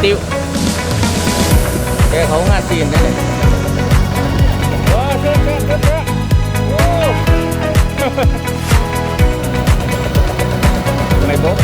ຕິວ ແກເຂົ້າໂຮງງານຈີນເດ້ນີ້. ວ້າ ເຊີນແຊະ ເຊີນແຊະ ໂອ້ ໄມ້ບົກ.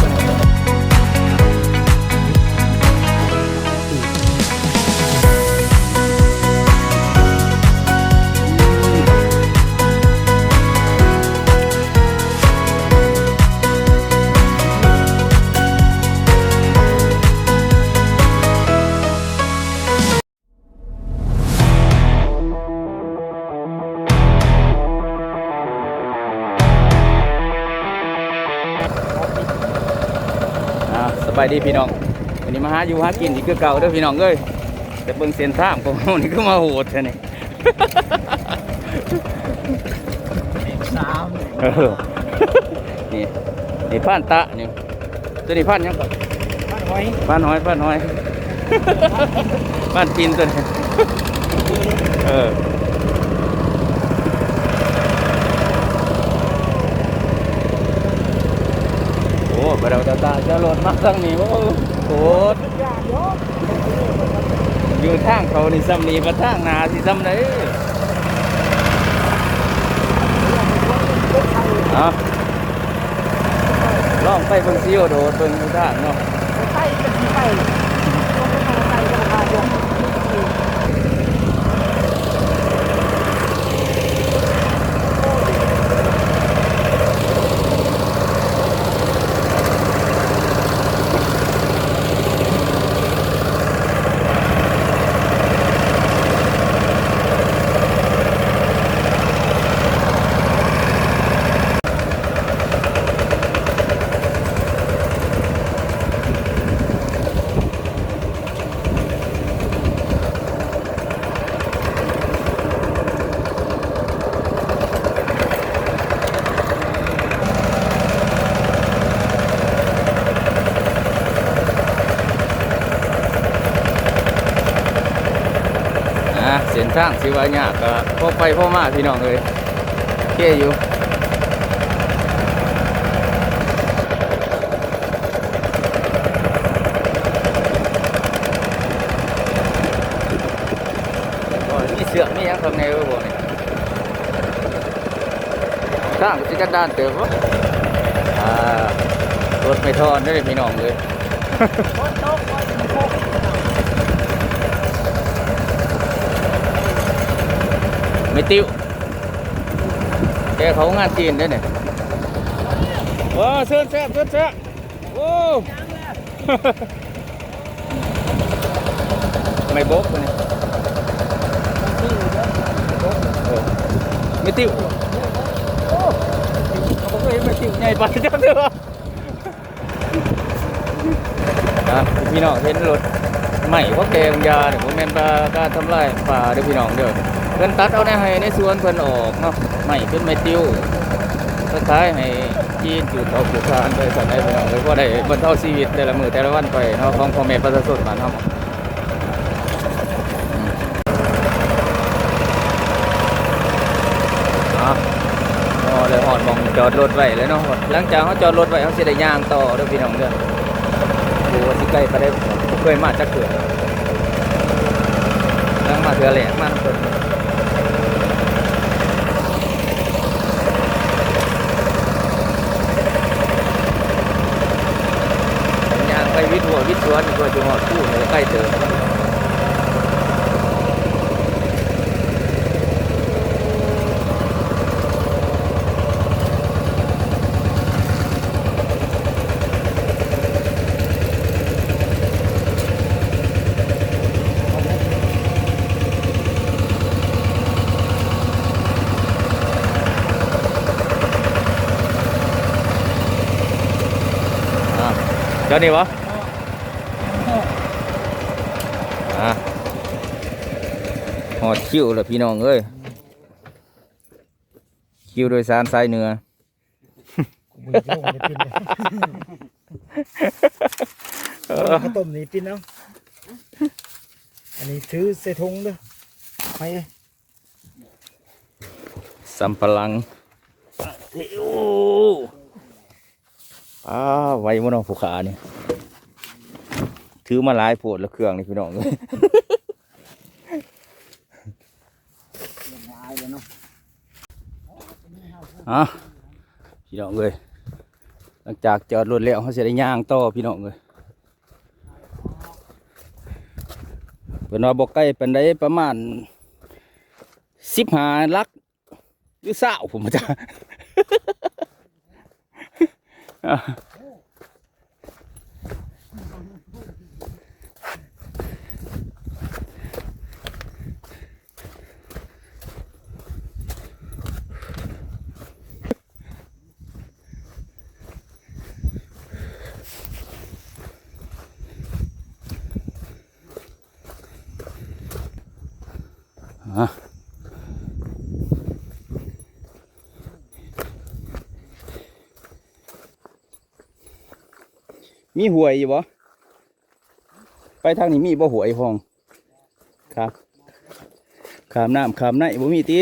ອ່າ ສະບາຍດີພີ່ນ້ອງ, ວັນນີ້ມາຫາຢູ່ຫາກິນອີກຄືເກົ່າເດີພີ່ນ້ອງເອີຍ. ແຕ່ເບິ່ງເສັ້ນທາງຂອງເຮົານີ້ຄືມາໂຫດແທ້ນີ້. ເລກສາມ ເອີ ນີ້ ນີ້ພານຕະນີ້ ຕົວນີ້ພານຫຍັງກໍ ພານຫອຍ ພານຫອຍ ພານຫອຍ ພານປິ່ນຕົວນີ້ ເອີ ໂອ້ ບໍ່ໄດ້ວ່າຈະຕາຍ ຈະລົດມາທາງນີ້ ໂອ້ ໂຫດ. ຢູ່ທາງເຂົານີ້ສ່ຳນີ້ ບັດທາງໜ້າຊິສ່ຳໃດ. ເອົາ ລອງໄປເບິ່ງຊິໂອໂດດເບິ່ງຢູ່ທາງເນາະ. ໄປກໍຊິໄປ ໄປກໍບໍ່ພາດ. ອ່າ ເສັ້ນທາງຊິວ່າຍາກກໍພໍໄປພໍມາພີ່ນ້ອງເອີຍ ໂອເຄຢູ່. ໂອ້ຍ ມີເຊືອກມີຫຍັງຂ້າງໃນເອີບໍ່ນີ້? ທາງກໍຊິກັນດານເຕີບບໍ່? ອ່າ ລົດໄມ້ທ່ອນເດີພີ່ນ້ອງເອີຍ. ແມ່ຕິວ ແກເຂົ້າໂຮງງານຈີນເດ້ນີ້. ວ້າ ເຊີນແຊະ ເຊີນແຊະ ໂອ້ ໄມ້ບົກນີ້ ເອີ ໄມ້ຕິວ ໂອ້ ເຮົາບໍ່ເຄີຍເຫັນໄມ້ຕິວໃຫຍ່ປານນີ້ຈັກເທື່ອ. ອ່ະ ພີ່ນ້ອງເຫັນລົດໄໝ້ເຂົາແກ່ບາງຢ່າງນີ້ ບໍ່ແມ່ນວ່າການທຳລາຍປ່າເດີພີ່ນ້ອງເດີ. ເພິ່ນຕັດເອົາໃນໄຮ່ໃນສວນເພິ່ນອອກເນາະ ໄໝ້ເປັນໄມ້ຕິວ ໄປຂາຍໃຫ້ຈີນ ຈູດເຕົາຈູດຖ່ານໄປຊັ້ນໃດພີ່ນ້ອງເອີຍ. ພໍໄດ້ບັນເທົາຊີວິດແຕ່ລະມື້ແຕ່ລະວັນໄປເນາະ ຂອງພໍ່ແມ່ປະຊາຊົນບ້ານເຮົາ. ອ່ະ ພໍໄດ້ຮອດໝ່ອງຈອດລົດໄວ້ແລ້ວເນາະ. ຫຼັງຈາກເຮົາຈອດລົດໄວ້ ເຮົາຊິໄດ້ຍ່າງຕໍ່ເດີພີ່ນ້ອງເດີ. ບໍ່ວ່າຊິໄກປານໃດ ບໍ່ເຄີຍມາຈັກເທື່ອ ຍັງມາເທື່ອແລກ ມານຳເພິ່ນ. ຍ່າງໄປວິດຫົວວິດສວນ ກວ່າຊິຮອດພູນີ້ກໍໄກເຕີບ. ອ່າ ຈອດນີ້ບໍ່? ອ່າ ຮອດຄິວແລ້ວພີ່ນ້ອງເອີຍ ຄິວໂດຍສານສາຍເໜືອ. ກູບໍ່ຢາກລົງເລີຍ ປິ່ນເອີຍ. ເອີ ເອົາເຂົ້າຕົ້ມນີ້ ປິ່ນເອົາ. ອັນນີ້ຖືໃສ່ຖົງເດີ ໄປເອີຍ. ສຳປະຫຼັງ ໂອ້ ອ້າວ ໄວບໍ່ເນາະຜູ້ຂ້ານີ້. ຊື້ມາຫຼາຍໂພດລະເຄື່ອງນີ້ພີ່ນ້ອງເອີຍ. ອ່ະ ພີ່ນ້ອງເອີຍ ຫຼັງຈາກຈອດລົດແລ້ວ ເຮົາຊິໄດ້ຍ່າງຕໍ່ພີ່ນ້ອງເອີຍ. ເພິ່ນວ່າບໍ່ໄກປານໃດ ປະມານສິບຫ້າຫຼັກ ຫຼືຊາວ ຜົມຈະ ອ່ະ ມີຫ້ວຍຢູ່ບໍ່? ໄປທາງນີ້ມີບໍ່ ຫ້ວຍຮ່ອງ? ຄັບ ຂ້າມນ້ຳຂ້າມໄນບໍ່ມີຕິ?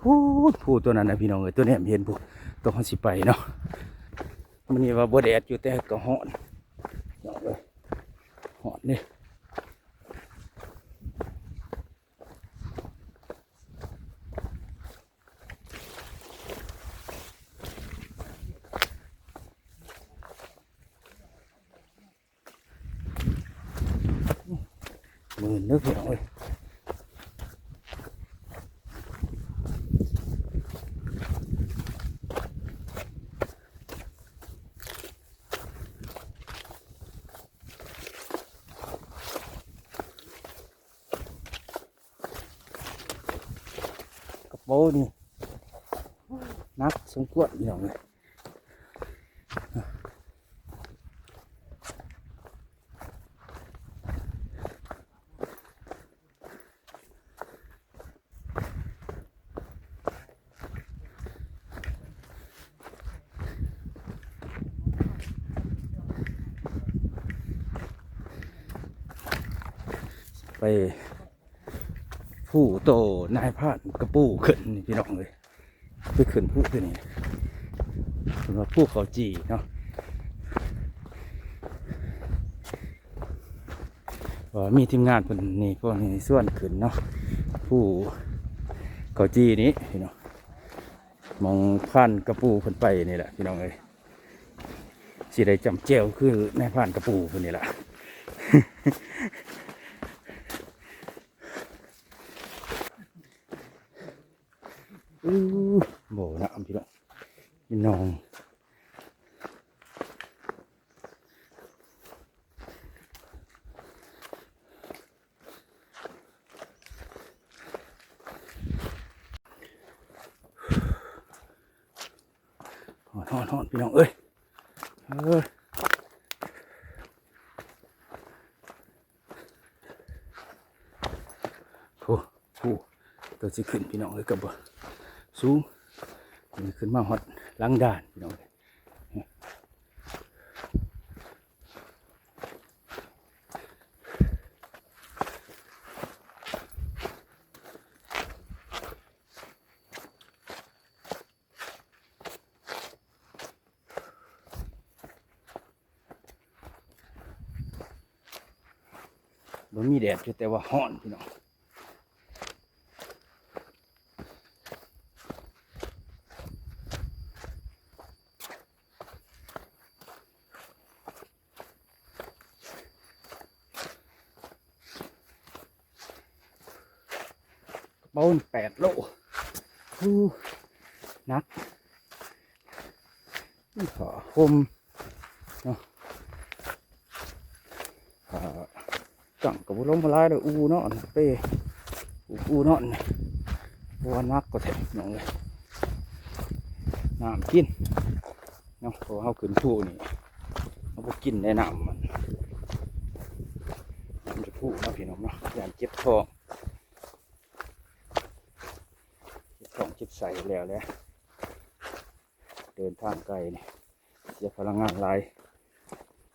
ພູ ພູຕົວນັ້ນນະພີ່ນ້ອງເອີຍ ຕົວນີ້ເຫັນພູ ຕົວເຮົາຊິໄປເນາະ. ມື້ນີ້ວ່າບໍ່ແດດຢູ່ ແຕ່ກໍຮ້ອນ ພີ່ນ້ອງເອີຍ ຮ້ອນເດ້. ໝື່ນເດີພີ່ນ້ອງເອີຍ. ກະເປົານີ້ໜັກສົມຄວນພີ່ນ້ອງເອີຍ. ໄປພູໂຕນາຍພານກະປູຂຶ້ນນີ້ພີ່ນ້ອງເອີຍ. ໄປຂຶ້ນພູຕົວນີ້ ເພິ່ນວ່າພູເຂົ້າຈີ່ເນາະ. ເອີ ມີທີມງານເພິ່ນນີ້ ພວກນີ້ຊວນຂຶ້ນເນາະ ພູເຂົ້າຈີ່ນີ້ພີ່ນ້ອງ. ໝ່ອງພານກະປູເພິ່ນໄປນີ້ແຫຼະພີ່ນ້ອງເອີຍ. ຊິໄດ້ຈ້ຳແຈ່ວຄືນາຍພານກະປູເພິ່ນນີ້ແຫຼະ. ອູ້ ບໍ່ນະ ພີ່ນ້ອງ ມີໜອງ ຮ້ອນໆໆ ພີ່ນ້ອງເອີຍ ເອີ. ໂອ້ ໂອ້ ຕົວຊິຂຶ້ນພີ່ນ້ອງເອີຍ ກໍບໍ່ສູງ ຂຶ້ນມາຮອດຫຼັງດ່ານພີ່ນ້ອງເອີຍ. ບໍ່ມີແດດຢູ່ ແຕ່ວ່າຮ້ອນພີ່ນ້ອງ. ກະເປົາແປດໂລ ໂອ້ ໜັກ ມີຜ້າຫົ່ມເນາະ ອ່າ ຕັ້ງກໍບໍ່ລົງມາຫຼາຍເດີ ອູ່ເນາະ ເປ້ ອູ່ນອນ ເພາະວ່າໜັກກໍແທ້ນ້ອງເອີຍ ນ້ຳກິນເນາະ ເພາະວ່າເຮົາຂຶ້ນພູນີ້ ເຮົາບໍ່ກິນໄດ້ນ້ຳມັນ ນ້ຳຈາກພູເນາະ ພີ່ນ້ອງເນາະ ຢ້ານເຈັບທ້ອງ ເຈັບທ້ອງເຈັບໄສ້ແລ້ວແຫຼະ ເດີນທາງໄກນີ້ ເສຍພະລັງງານຫຼາຍ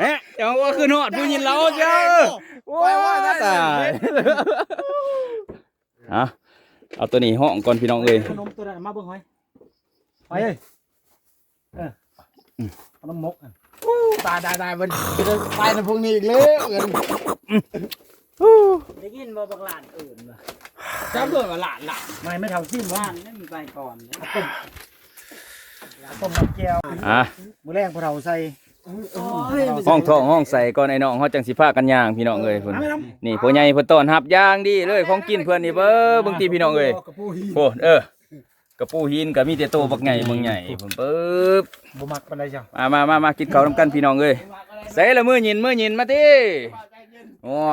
ເອະ ເຈົ້າວ່າຄືຮອດຜູ້ຍິນລາວເຈົ້າ. ໂອ້ຍ ຕາຍ. ຮະ ເອົາໂຕນີ້ຫ້ອງກ່ອນພີ່ນ້ອງເອີຍ. ຂະໜົມໂຕນັ້ນມາເບິ່ງຫອຍ ຫອຍເອີຍ. ເອີ ອືມ ເອົານ້ຳໝົກ. ໂອ້ ຕາຍ ຕາຍ ຕາຍ ມັນໄປນຳພວກນີ້ອີກແລ້ວ. ໄດ້ຍິນບໍ່ບັກຫຼານເອີ້ນວ່າ ຈຳເອີ້ນວ່າຫຼານ ຫຼານ ໄມ່ ໄມ້ເຖົ້າຊິມ ຫຼານນັ້ນໄປກ່ອນ ອາ ມື້ແລງພໍ່ເຖົ້າໃສ່. ຫ້ອງທ້ອງຫ້ອງໃສ່ກ່ອນ ໄອ້ນ້ອງເຮົາຈັ່ງຊິພາກັນຍ່າງພີ່ນ້ອງເອີຍ. ພຸ້ນ ນີ້ພໍ່ໃຫຍ່ເພິ່ນຕ້ອນຮັບຢ່າງດີເລີຍ ຂອງກິນເພິ່ນນີ້ ເບິ່ງ ເບິ່ງຕິພີ່ນ້ອງເອີຍ. ໂອ້ ເອີ ກະປູຫີນກະມີແຕ່ໂຕບັກໃຫຍ່ບັກໃຫຍ່ພຸ້ນ. ປຶບ ບໍ່ມັກປານໃດເຈົ້າ. ມາ ມາ ມາ ມາກິນເຂົ້ານຳກັນພີ່ນ້ອງເອີຍ. ໃສລະມື້ຍິນ ມື້ຍິນມາຕິ. ໂອ້ຍ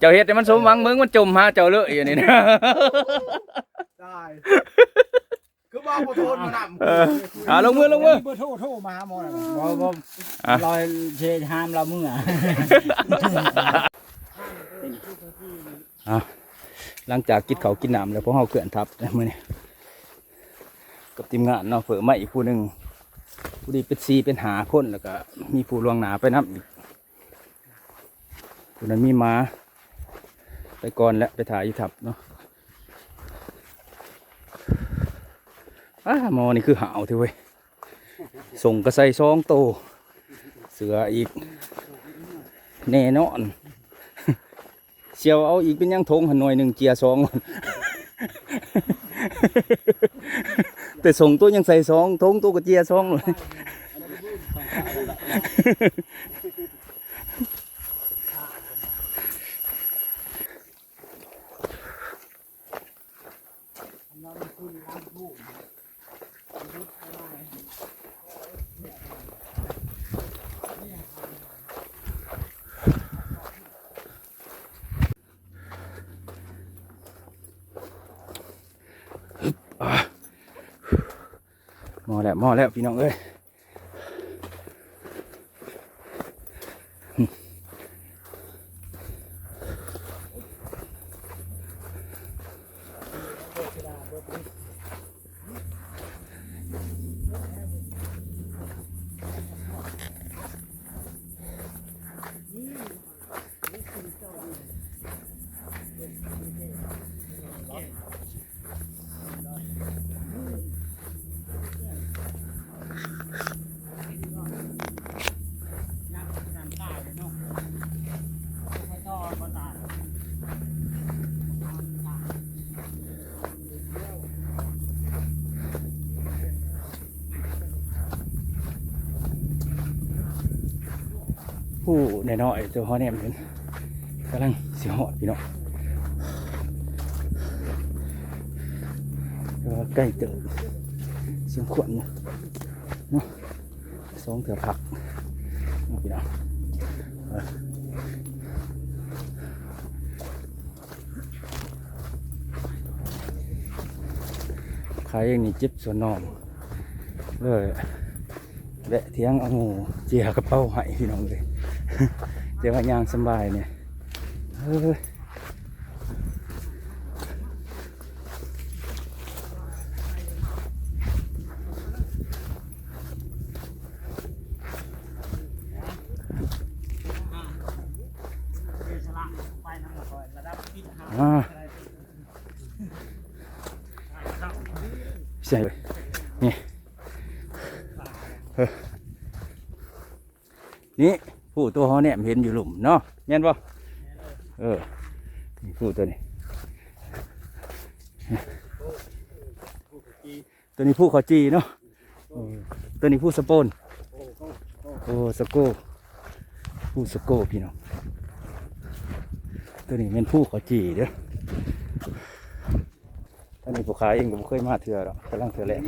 ເຈົ້າເຮັດໃຫ້ມັນສົມຫວັງ ເບິ່ງມັນຈົ່ມຫາເຈົ້າເລີຍອັນນີ້ນະ. ຕາຍ ຄືວ່າບໍ່ໂທນມານຳ. ເອີ ອາ ລົງມື ລົງມື. ເບີໂທ ໂທມາຫາໝໍ. ບໍ່ ບໍ່ ອາ ລອຍເຊຫາມລາວເມືອ. ອ່ະ ຫຼັງຈາກກິນເຂົ້າກິນນ້ຳແລ້ວ ພວກເຮົາເຄື່ອນທັບມື້ນີ້ກັບທີມງານເນາະ. ເພີ່ມມາອີກຜູ້ໜຶ່ງ ຜູ້ນີ້ເປັນສີ່ເປັນຫ້າຄົນ ແລ້ວກະມີຜູ້ລ່ວງໜ້າໄປນຳອີກ. ຜູ້ນັ້ນມີໝາໄປກ່ອນແລ້ວ ໄປຖ້າຢູ່ທັບເນາະ. ອ້າ ໝໍນີ້ຄືຫ້າວແທ້ເວີຍ. ສົ່ງກະໃສ່ສອງໂຕ ເສື້ອອີກ ແນ່ນອນ. ສ່ຽວເອົາອີກເປັນຫຍັງ ຖົງຫັ້ນໜ່ວຍໜຶ່ງເຈຍສອງ ແຕ່ສົ່ງໂຕຍັງໃສ່ສອງ ຖົງໂຕກະເຈຍສອງ. ມໍແລ້ວ ມໍແລ້ວ ພີ່ນ້ອງເອີຍ. ຜູ້ນ້ອຍໆ ໂຕຮອດແນມເຫັນ ກຳລັງຊິຮອດພີ່ນ້ອງ. ແຕ່ວ່າໄກເຕີບ ສົມຄວນຢູ່ເນາະ ສອງເທື່ອພັກເນາະ ພີ່ນ້ອງ. ເອີ ຂາເອງນີ້ເຈັບສ່ວນໜອງ ເລີຍແວະຖຽງເອົາໝູ່ເຈຍກະເປົາໃຫ້ພີ່ນ້ອງເອີຍ. ແຕ່ວ່າຍ່າງສຳບາຍນີ້ ເອີຍ. ອ່າ ໃຊ່ເວີຍ ນີ້ ເອີ ນີ້ ຜູ້ໂຕເຮົາແນມເຫັນຢູ່ລຸ່ມເນາະ ແມ່ນບໍ່? ເອີ ນີ້ຜູ້ໂຕນີ້ ໂຕນີ້ພູເຂົາຈີ່ເນາະ. ເອີ ໂຕນີ້ພູສະໂປນ ໂອ້ ສະໂກ ພູສະໂກພີ່ນ້ອງ. ໂຕນີ້ແມ່ນພູເຂົາຈີ່ເດີ. ອັນນີ້ຜູ້ຂາຍເອງກະບໍ່ເຄີຍມາເທື່ອດອກ ກຳລັງເທື່ອແລກ.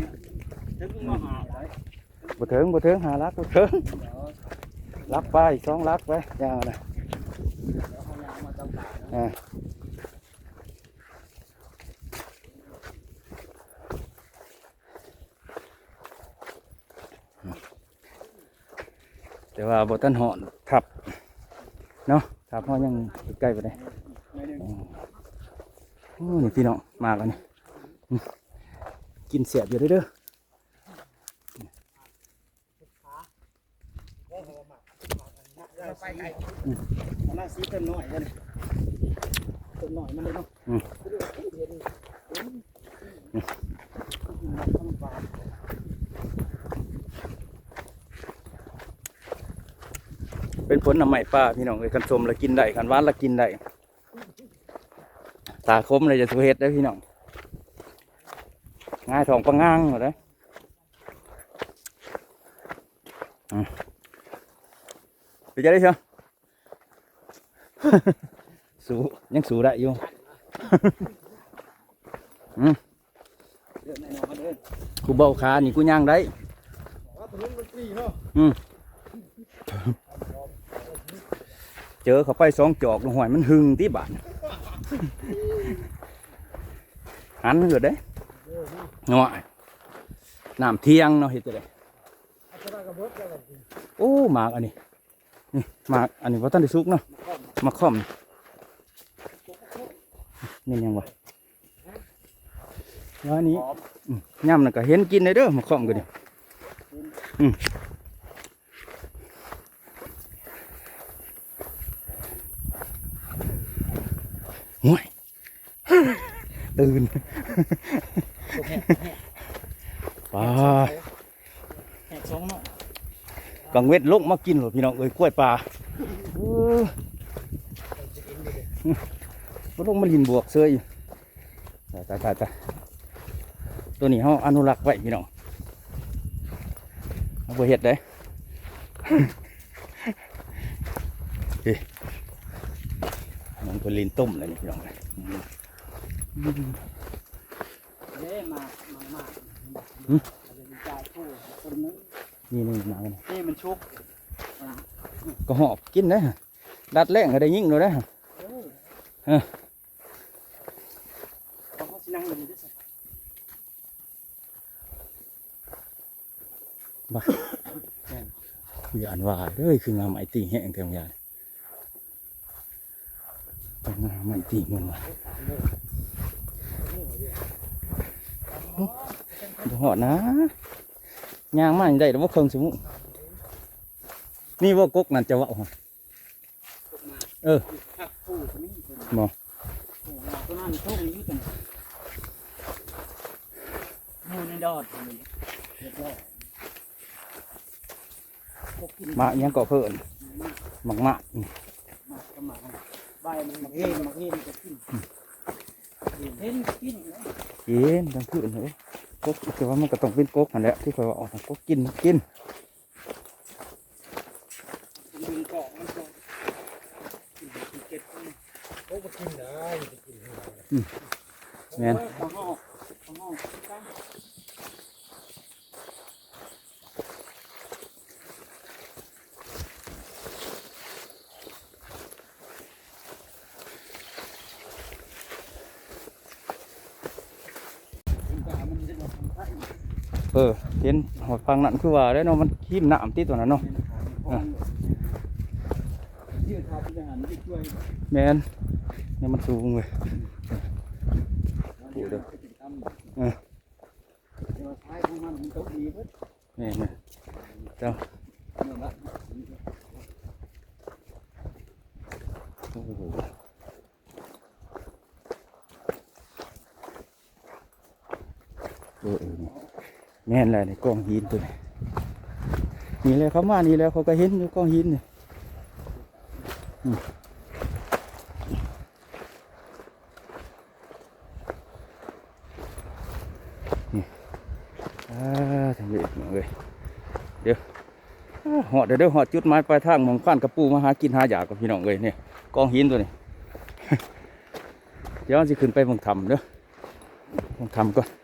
ບໍ່ເຖິງ ບໍ່ເຖິງ ຫ້າຫຼັກບໍ່ເຖິງ. ຫຼັກໄປ ສອງຫຼັກໄປ ຍ່າງນະ. ອ່າ ແຕ່ວ່າບໍ່ທັນຮອດທັບເນາະ ທັບເຮົາຍັງໃກ້ປານໃດ. ໂອ້ ນີ້ພີ່ນ້ອງ ມາແລ້ວນີ້ ກິນແຊບຢູ່ເດີ ເດີ. ໂອ້ ໄປໄກ ອືມ ເອົາມາສີຕົ້ນນ້ອຍເດ້ ຕົ້ນນ້ອຍມັນເດ້ເນາະ ອືມ ເປັນຜົນໜໍ່ໄມ້ປ່າພີ່ນ້ອງເອີຍ ຄັນສົ້ມລະກິນໄດ້ ຄັນຫວານລະກິນໄດ້ ຖ້າຂົມລະຢ່າສູ່ເຮັດເດີ້ພີ່ນ້ອງ ຫງາຍທ້ອງປະງາງໂລດເດີ້ ອືມ ເປັນຈັ່ງໃດຊະ? ສູ້ ຍັງສູ້ໄດ້ຢູ່ ອືມ ກູເບົາຂານີ້ກູຍ່າງໄດ້ ອືມ ເຈີເຂົ້າໄປສອງຈອກ ຫ້ວຍ ມັນຫຶ່ງຕິບາດ ຫັນໂລດເດ້ ນ້ອຍ ນ້ຳທ່ຽງເນາະ ເຮັດຈັ່ງໃດ ໂອ້ ໝາກອັນນີ້ ນີ້ ໝາກອັນນີ້ບໍ່ທັນໄດ້ສຸກເນາະ ໝາກຂອມ ແມ່ນຫຍັງວະ ແລ້ວອັນນີ້ ອືມ ຍາມນັ້ນກໍເຫັນກິນໄດ້ເດີ້ ໝາກຂອມກໍດີ ອືມ ໂອ້ຍ ຕື່ນ ແຮກ ແຮກ ປາ ແຮກສອງເນາະ ກາງເວັນລົງມາກິນໂລດພີ່ນ້ອງເອີຍ ກ້ວຍປ່າ ເອີ ບໍ່ລົງມາຫຼິ້ນບວກເສີຍ ຕາຍ ຕາຍ ຕາຍ ຕາຍ ໂຕນີ້ເຮົາອະນຸລັກໄວ້ພີ່ນ້ອງ ເຮົາບໍ່ເຮັດເດ້ ເອີ ມັນກໍຫຼິ້ນຕົ້ມແລ້ວນີ້ພີ່ນ້ອງເອີຍ ເດ້ ມາ ມາ ມາ ຫຶ? ອັນນີ້ຈ່າຍຜູ້ຄົນໜຶ່ງ ນີ້ ນີ້ ມາ ນີ້ມັນຊຸກ ອ່າ ກໍຫອບກິນເດ້ ດັດແລ້ງກໍໄດ້ຍິງໂລດເດ້ ເອີ ເອີ ເຮົາຊິນັ່ງຢູ່ນີ້ເດ້ ບໍ່ ແມ່ນ ຢ້ານວ່າເດີ ຄືງາໄມ້ຕີແຮງແທ້ ຢ້ານ ງາໄມ້ຕີມັນວ່າ ບໍ່ຮອດນະ ຍ່າງມານີ້ໄດ້ແລ້ວບໍ່ເຄິ່ງຊົ່ວໂມງ ນີ້ບໍ່ກົກນັ້ນຈະເວົ້າຫັ້ນ ເອີ ບໍ່ ໂຕນັ້ນຕົງຢູ່ຕົງ ຢູ່ໃນດອດ ຮຽບຮ້ອຍ ໝາກຫຍັງກໍເພິ່ນ ໝາກ ໝາກ ໝາກ ໝາກ ໝາກ ໃບມັນ ໝາກເຫັນ ໝາກເຫັນກໍກິນ ເຫັນກໍກິນ ກິນທັງຄືນເອີຍ ກົກ ແຕ່ວ່າມັນກໍຕ້ອງເປັນກົກຫັ້ນແຫຼະ ທີ່ຂ້ອຍວ່າອອກ ກົກກິນ ກິນ ມັນດຶງກອກ ມັນກໍກິນ ກິນເກັບ ໂອ້ ບໍ່ກິນໄດ້ ໄປກິນ ອືມ ແມ່ນ ປາຫອກ ປາຫອກຄືກັນ ເອີ ເຫັນຮອດຝັ່ງນັ້ນ ຄືວ່າແລ້ວເນາະ ມັນຮິມນ້ຳຕິດຕົວນັ້ນເນາະ ເອີ ແມ່ນ ນີ້ມັນສູງເວີຍ ເອີ ແມ່ນ ເຈົ້າ ໂອ້ໂຫ ເອີ ເອີ ນີ້ ແມ່ນແຫຼະ ນີ້ກອງຫີນຕົວນີ້ ນີ້ແຫຼະ ເຂົ້າມານີ້ແຫຼະ ເຂົາກໍເຫັນຢູ່ກອງຫີນນີ້ ອືມ. ນີ້ ອ່າ ທາງນີ້ພີ່ນ້ອງເອີຍ ເດີ ອ່າ ຮອດແລ້ວເດີ ຮອດຈຸດໝາຍປາຍທາງ ໝ່ອງຄວານກະປູມາຫາກິນຫາຢາກກ່ອນ ພີ່ນ້ອງເອີຍ ນີ້ ກອງຫີນຕົວນີ້ ດຽວຊິຂຶ້ນໄປເບິ່ງຖ້ຳເດີ ເບິ່ງຖ້ຳກ່ອນ ນີ້.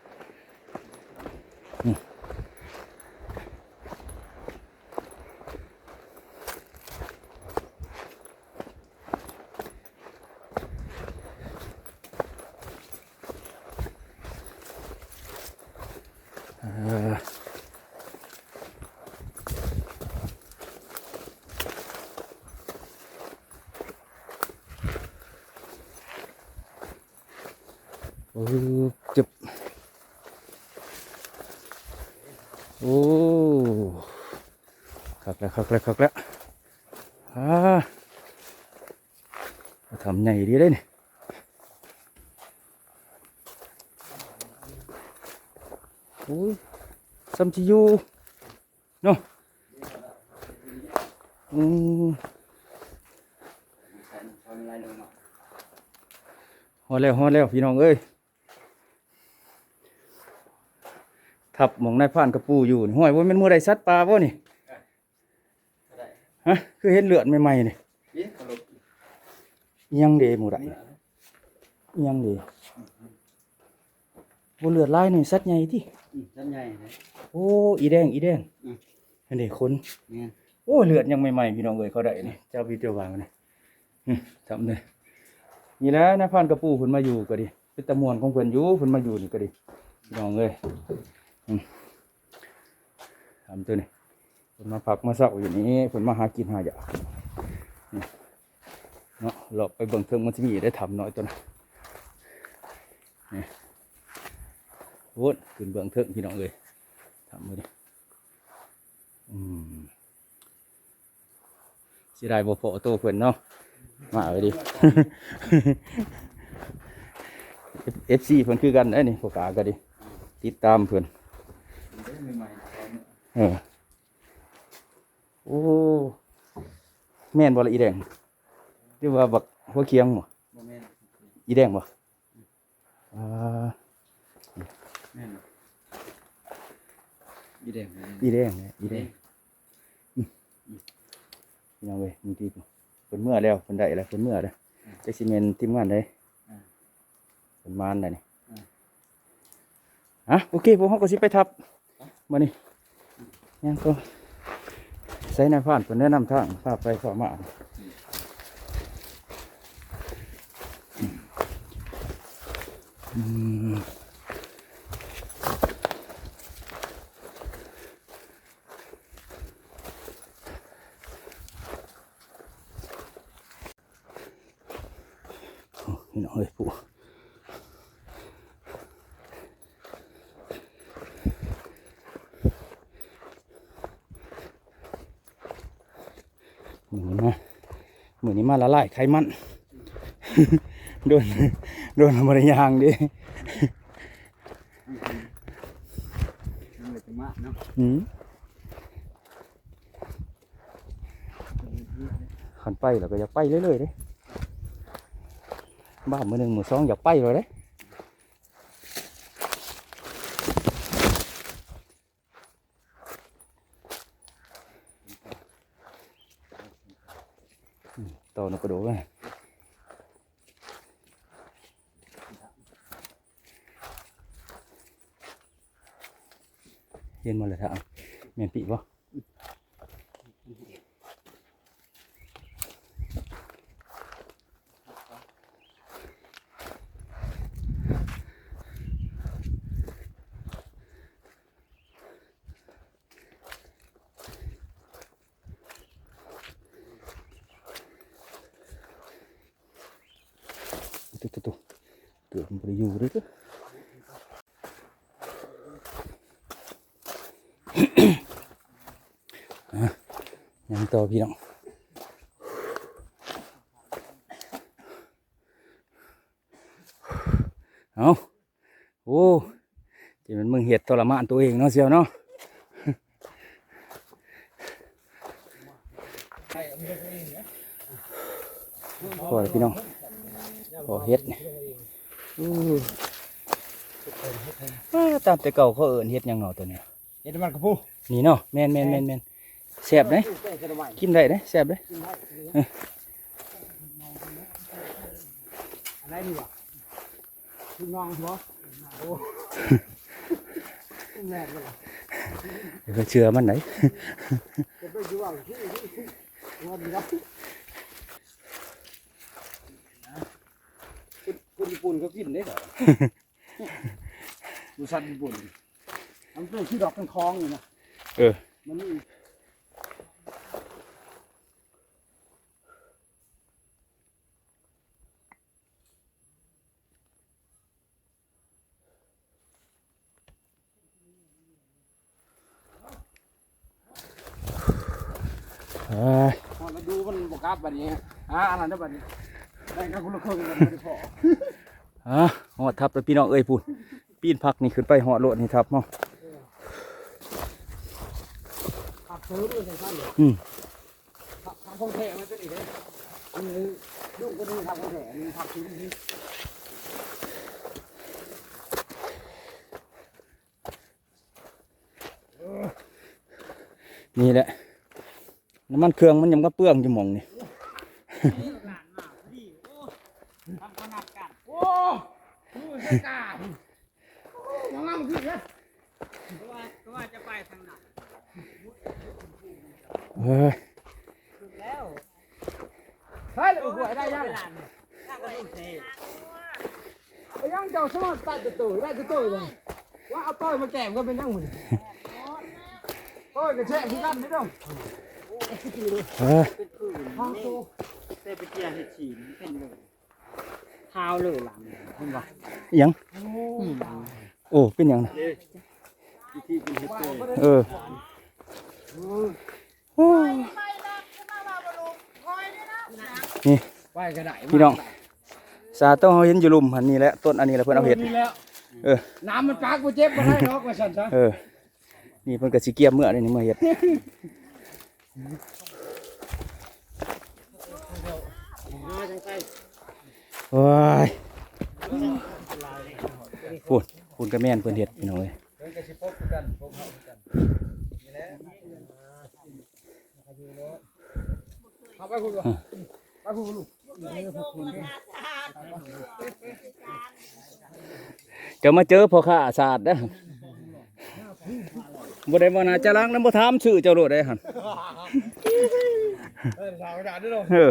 ໂອ້ ຈຶ່ບ ໂອ້ ຄັກແລ້ວ ຄັກແລ້ວ ຄັກແລ້ວ. ອ່າ ຖ້ຳໃຫຍ່ດີເດ້ນີ້. ໂອ້ຍ ສ່ຳຊິຢູ່ເນາະ. ອືມ ຮອດແລ້ວ ຮອດແລ້ວ ພີ່ນ້ອງເອີຍ. ຖ້ຳໝ່ອງນາຍພານກະປູຢູ່ນີ້ ຫ້ວຍ ບໍ່ແມ່ນໝູ່ໃດສັດປ່າບໍ່ນີ້? ຮະ ຄືເຫັນເລືອດໃໝ່ໆນີ້? ອີ່ຫຍັງເດ ໝູ່ໃດ? ອີ່ຫຍັງເດ? ບໍ່ ເລືອດຫຼາຍນີ້ ສັດໃຫຍ່ຕິ? ອືມ ສັດໃຫຍ່ເດ້. ໂອ້ ອີແດງ ອີແດງ. ອືມ ອັນນີ້ຄົນ. ແມ່ນ. ໂອ້ ເລືອດຍັງໃໝ່ໆ ພີ່ນ້ອງເອີຍ ເຂົາໄດ້ນີ້ ເຈົ້າວິດເຈົ້າວາງນີ້. ອືມ ທຳເດ້. ນີ້ແຫຼະ ນາຍພານກະປູເພິ່ນມາຢູ່ກໍດີ ເປັນຕາມ່ວນຂອງເພິ່ນຢູ່ ເພິ່ນມາຢູ່ນີ້ກໍດີ ພີ່ນ້ອງເອີຍ. ອືມ ທຳໂຕນີ້ ເພິ່ນມາພັກມາເຊົາຢູ່ນີ້ ເພິ່ນມາຫາກິນຫາຢາກເນາະ. ເລາະໄປເບື້ອງເທິງ ມັນຊິມີໄດ້ຖ້ຳນ້ອຍໂຕນັ້ນ. ນີ້ ໂອ້ ຂຶ້ນເບື້ອງເທິງ ພີ່ນ້ອງເອີຍ ຖ້ຳມື້ນີ້. ອືມ ເສຍດາຍບໍ່ພໍ້ໂຕເພິ່ນເນາະ ມາເລີຍເດ້. ເອັຟ ເອັຟຊີເພິ່ນຄືກັນເດ້ນີ້ ພໍ່ກາກໍດີ ຕິດຕາມເພິ່ນ. ເອີ ໂອ້ ແມ່ນບໍ່ລະອີແດງ ຫຼືວ່າບັກຫົວຂຽງບໍ່? ບໍ່ແມ່ນ ອີແດງບໍ່? ອ່າ ແມ່ນ ອີແດງ ອີແດງ ອີແດງ. ອືມ ພີ່ນ້ອງເອີຍ ບາງທີເພິ່ນເມືອແລ້ວ ເພິ່ນໄດ້ແລ້ວ ເພິ່ນເມືອແລ້ວ. ອືມ ຈັກຊິແມ່ນທີມງານໃດ ອ່າ ເພິ່ນມານໄດ໋ນີ້. ອ່າ ອ່ະ ໂອເຄ ພວກເຮົາກໍຊິໄປຖ້ຳ ມານີ້ ຍັງກໍໃຊ້ນາຍພານເພິ່ນແນະນຳທາງ ພາໄປພາມາ. ອືມ ໂອ້ ພີ່ນ້ອງເອີຍ ຜູ້ ມື້ນີ້ມາ ມື້ນີ້ມາລະລາຍໄຂມັນ ໂດນ ໂດນບໍ່ໄດ້ຍ່າງເດ້. ອືມ ຄັນໄປແລ້ວກໍຢາກໄປເລື້ອຍໆເດ້ ບ້ານ ມື້ໜຶ່ງມື້ສອງຢາກໄປໂລດເດ້. ອືມ ຕໍ່ນົກກະໂດກເລີຍ. ເຫັນບໍ່ລະ ຖ້າແມ່ນປີກບໍ່? ໂຕໆໆ ເກືອບບໍ່ໄດ້ຢູ່ເດ້. ອ່ະ ຍັງຕໍ່ພີ່ນ້ອງ ເອົາ. ໂອ້ ຈະແມ່ນມຶງເຮັດທໍລະມານໂຕເອງເນາະ ສ່ຽວເນາະ. ພໍແລ້ວພີ່ນ້ອງ ພໍເຮັດນີ້. ອື ອ່າ ຕາມແຕ່ເກົ່າເຂົາເອີ້ນເຫັດຫຍັງເນາະໂຕນີ້? ເຫັດມັນກະປູ ນີ້ເນາະ. ແມ່ນໆໆໆ ແຊບເດ້ ກິນໄດ້ເດ້ ແຊບເດ້. ກິນໄດ້ ເອີ ອັນໃດນີ້ຫວາ? ພີ່ນ້ອງບໍ່? ໂອ້ ແມ່ນບໍ່ລະ? ຢ່າໄປເຊື່ອມັນໄດ໋. ຈະໄປຢູ່ວ່າທີ່ ວ່າດີລະ ຄົນ ຄົນຍີ່ປຸ່ນເຂົາກິນເດ້. ບໍລິສັດຍີ່ປຸ່ນ ມັນເປັນທີ່ດອກເປັນຂອງນີ້ນະ. ເອີ ມັນມີ ອ່າ ຮອດລະດູມັນ ຄັບ ບັດນີ້ ຫາອັນນັ້ນເດີ ບັດນີ້ ໄດ້ກັບຄົນລະເຄິ່ງ ບັດນີ້ບໍ່ໄດ້ພໍ ອ່າ ຮອດທັບແລ້ວພີ່ນ້ອງເອີຍ ພຸ້ນ ປີນພັກນີ້ຂຶ້ນໄປຮອດໂລດນີ້ທັບເຮົາ ພັກເສີມເລີຍຊັ້ນ ອືມ ພັກ ພັກຂອງແທ້ມາຕົວນີ້ເດ້ ອັນນີ້ ລຸງຄົນນີ້ພັກຂອງແທ້ ອັນນີ້ພັກເສີມນີ້ ນີ້ແຫຼະ ນ້ຳມັນເຄື່ອງມັນຍັງມາເປືອງຢູ່ໝ່ອງນີ້ ໂອ້ ເອີຍ ໃຊ່ແລ້ວ ໄດ້ຍັງ ໄປຍັງ ເຈົ້າສາມາດຕັດໂຕ ໄດ້ໂຕເລີຍ ວ່າເອົາໂຕມາແກມກໍເປັນຫຍັງມື້ນີ້ ໂຕກໍແຊະຄືກັນເດ້ ເອີ ແຕ່ໄປເກຍເຮັດສີເປັນເລີຍ ຂາວເລີຍຫຼັງ ເຫັນບໍ່ ອີຫຍັງ ໂອ້ ເປັນຫຍັງນະ ເອີ ໂອ້ ນີ້ ໄປກໍໄດ້ ພີ່ນ້ອງ ສາໂຕເຮົາເຫັນຢູ່ລຸ່ມຫັ້ນ ນີ້ແຫຼະ ຕົ້ນອັນນີ້ແຫຼະເພິ່ນເອົາເຮັດ ນີ້ແຫຼະ ເອີ ນ້ຳມັນປາກບໍ່ເຈັບບໍ່ໄດ້ດອກ ວ່າຊັ້ນຊະ ເອີ ນີ້ເພິ່ນກໍຊິກຽມເມືອນີ້ ມາເຮັດ ໂອ້ຍ ພຸ້ນ ພຸ້ນກໍແມ່ນເພິ່ນເຮັດ ພີ່ນ້ອງເອີຍ ເພິ່ນກໍຊິປົກຄືກັນ ປົກເຮົາຄືກັນ ນີ້ແຫຼະ ເອົາໄປພຸ້ນ ເອົາໄປພຸ້ນ ເຈົ້າມາເຈີພໍ່ຄ້າສາດເດີ້ ບໍ່ໄດ້ວ່າໜ້າຈະລັງນຳ ບໍ່ຖາມຊື່ເຈົ້າໂລດເດ້ຫັ້ນ ເອີ